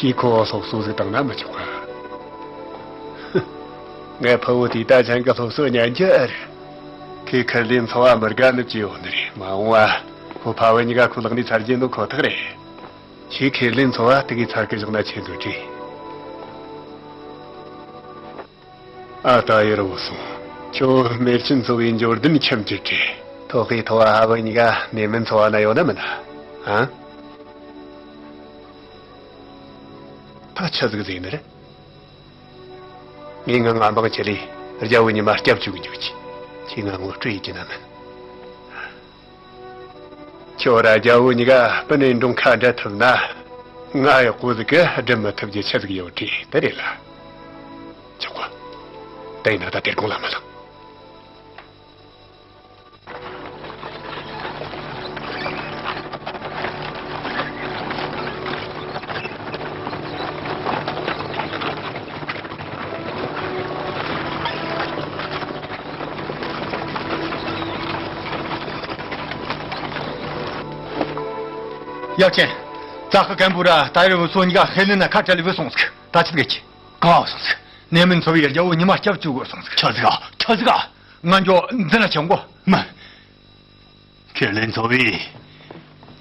ཁྱེད་ཁོ་སློབ་གསོ་ཟིག་བཏང་ན་མི་ཆོག་ག། ངའི་ཕུ་བོ་དེ་ད་ཅན་གྱི་སློབ་གསོ་ཉན་རྒྱུ་ཨེ་རེད། ཁོས་ཁུར་ལེན་འཚོ་བ་མི་དགའ་ནི་བཅས་ཡོད་ནི་རེད། མ་འོངས་བ་ཁོ་ཕ་བུ་གཉིས་ཀ་ཁོའི་ལག་ནས་ཚར་རྒྱུ་འདུག་ཁོ་ཐག་རེད། ཁྱེད་ཁེར་ལེན་ཚོ་བ་དེ་གའི་ཚ་གི་བཞག་ན་ཆེ་འདུག་དྲིས། ཨ་ད་ཡེར་བུ་སོང་། ཁྱོད་མེར་ཆེན་ཚོ་བའི་འབྱོར་ལྡན་ཁྱིམ་གྱི་དྲིས། ཐོག་གི་ཐོ་བ་ཧ་བ་གཉིས་ཀ་ནེ་མིན་ཚོ་བ་ན་ཡོད་ན་མིན་ན། ཨ། ད་ཆི་ཟིག་ཟེར་ནི་རེད། ངས་ང་ང་འབངས་ཁྱེད་ལས་རྒྱལ་བོ་ཉི་མ་སྐྱབས་བཅོལ་གི་འཇུག་ཅིག་ཁྱེད་ང་ངོ་སྤྲོད་ཡེད་ཀྱི་ན་མིན། ཁྱོད་ར་རྒྱལ་བོ་གཉིས་ཀ་སྤུན་ནས་འབྲོང་ཁ་འདྲ་ཐུབ་ན། ང་ཡག་པོ་ཟིག་གི་སྒྲུབ་མི་ཐུབ་རྒྱུ་ཆི་ཟིག་ཡོད་དྲིས་དེ་རེད་ལ། ཆོག་གོ། དེ་ཡིན་ན་ད་དེར་དགོང་ལ་མ་ལངས། ཡབ་ཆེན། ཙ་ཁ་གན་བུ་ར་ད་ཡེར་བུ་སོ་གཉིས་ཀ་ཧེ་ལེ་ན་ཁ་བྲལ་ལེ་བུད་སོང་ཟིག་ད་ཆི་ཟིག་གི། གང་སོང་ཟིག་ནེ་མིན་ཚོ་བའི་རྒྱལ་བོ་ཉི་མ་སྐྱབས་བཅོལ་དགོས་སོང་ཟིག་ཆི་ཟིག་ཨ། ཆི་ཟིག་ཨ། ང་འགྱོ་འཛིན་ན་ཆེན་གོ། མི། ཁེར་ལེན་ཚོ་བའི་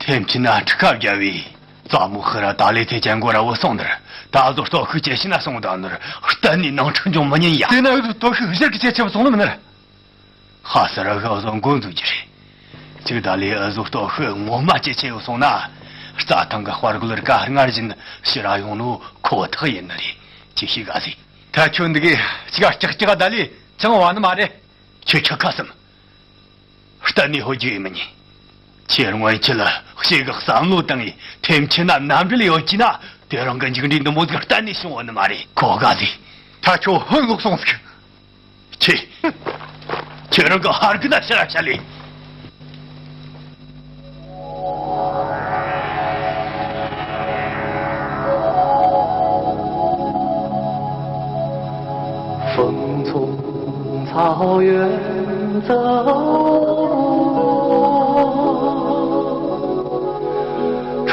ཐེམ་ཆི་ན་ཁྲི་ཁ་རྒྱ་བའི་ཙ་མོ་ཧི་ར་ད་ལེ་ཐེ་ཅན་གོ་ར་བུད་སོང་ནར། ད་བཟོ་ལྟོ་ཤུགས་ཇེ་ཞན་ན་སོང་ད་ནར། གཏན་ནས་ནང་འཁྲུག་འབྱུང་མི་ཉན་ཡ། དེ་ན་འུ་ཚོ་ལྟོ་ཤུགས་གཞིར་གི་ཆེ་ཆེ་བུད་སོང་ནི་མིན་ནར། ཧ་སི་ར་ཧ་བཟོ་འགོ་འཛུགས་ཀྱི་རེད། ཅིག་ད་ལེ་འུ་ཚོ་ལྟོ་ཤུགས་ངོ་མ་ཇེ་ཆེ་བུད་སོང་ན། རྩྭ་ཐང་གི་དཔའ་རྒོད་རིགས་སྔར་བཞིན་ཕྱིར་ར་ཡོང་ནོ་ཁོ་ཐག་ཡིན་ནི་རེད། ཅི་ཞིག་ག་ཟེ། ད་ཁྱོད་འདི་གི་ཅི་ག་ཀྱག་ཀྱག་ད་ལེ་ཅང་བ་ནི་མ་རེད། ཁྱོད་ཁྱོད་ཁ་སམ། གཏན་ནས་ཧོལ་རྒྱུ་ཡིན་མི་ཉན། ཁྱེད་སྔོན་ཆད་ལ་ཞེ་གི་བསམ་བློ་བཏང་ངས་ཐེམ་ཆེ་ན་མནའ་འབྲེལ་ཡོད་ཀྱི་ན་དེ་རང་གི་མཇུག་འབྲས་འདི་མོ་ཟིག་གཏན་ནས་བྱུང་བ་ནི་མ་རེད། ཁོ་ག་ཟིག་ད་ཁྱོད་ཧོན་ལོག་སོང་ཟིག་ཁྱེད། ཁྱེད་རང་གི་ཧར་གི་ན་ཤ་ར་ཤ་ལེ། 风从草原走过，吹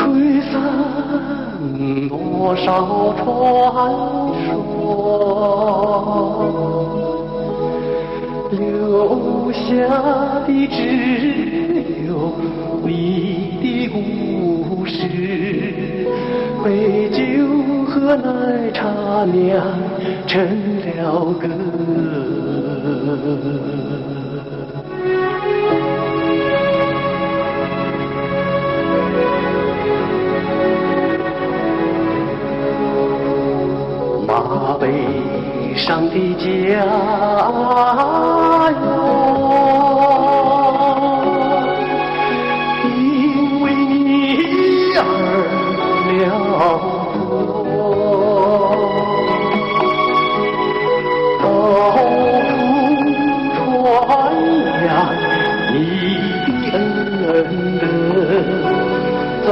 散多少传说。留下的只有你的故事，美酒和奶茶酿成了歌。 马背上的家园，因为你而辽阔，到处传扬你的恩德，在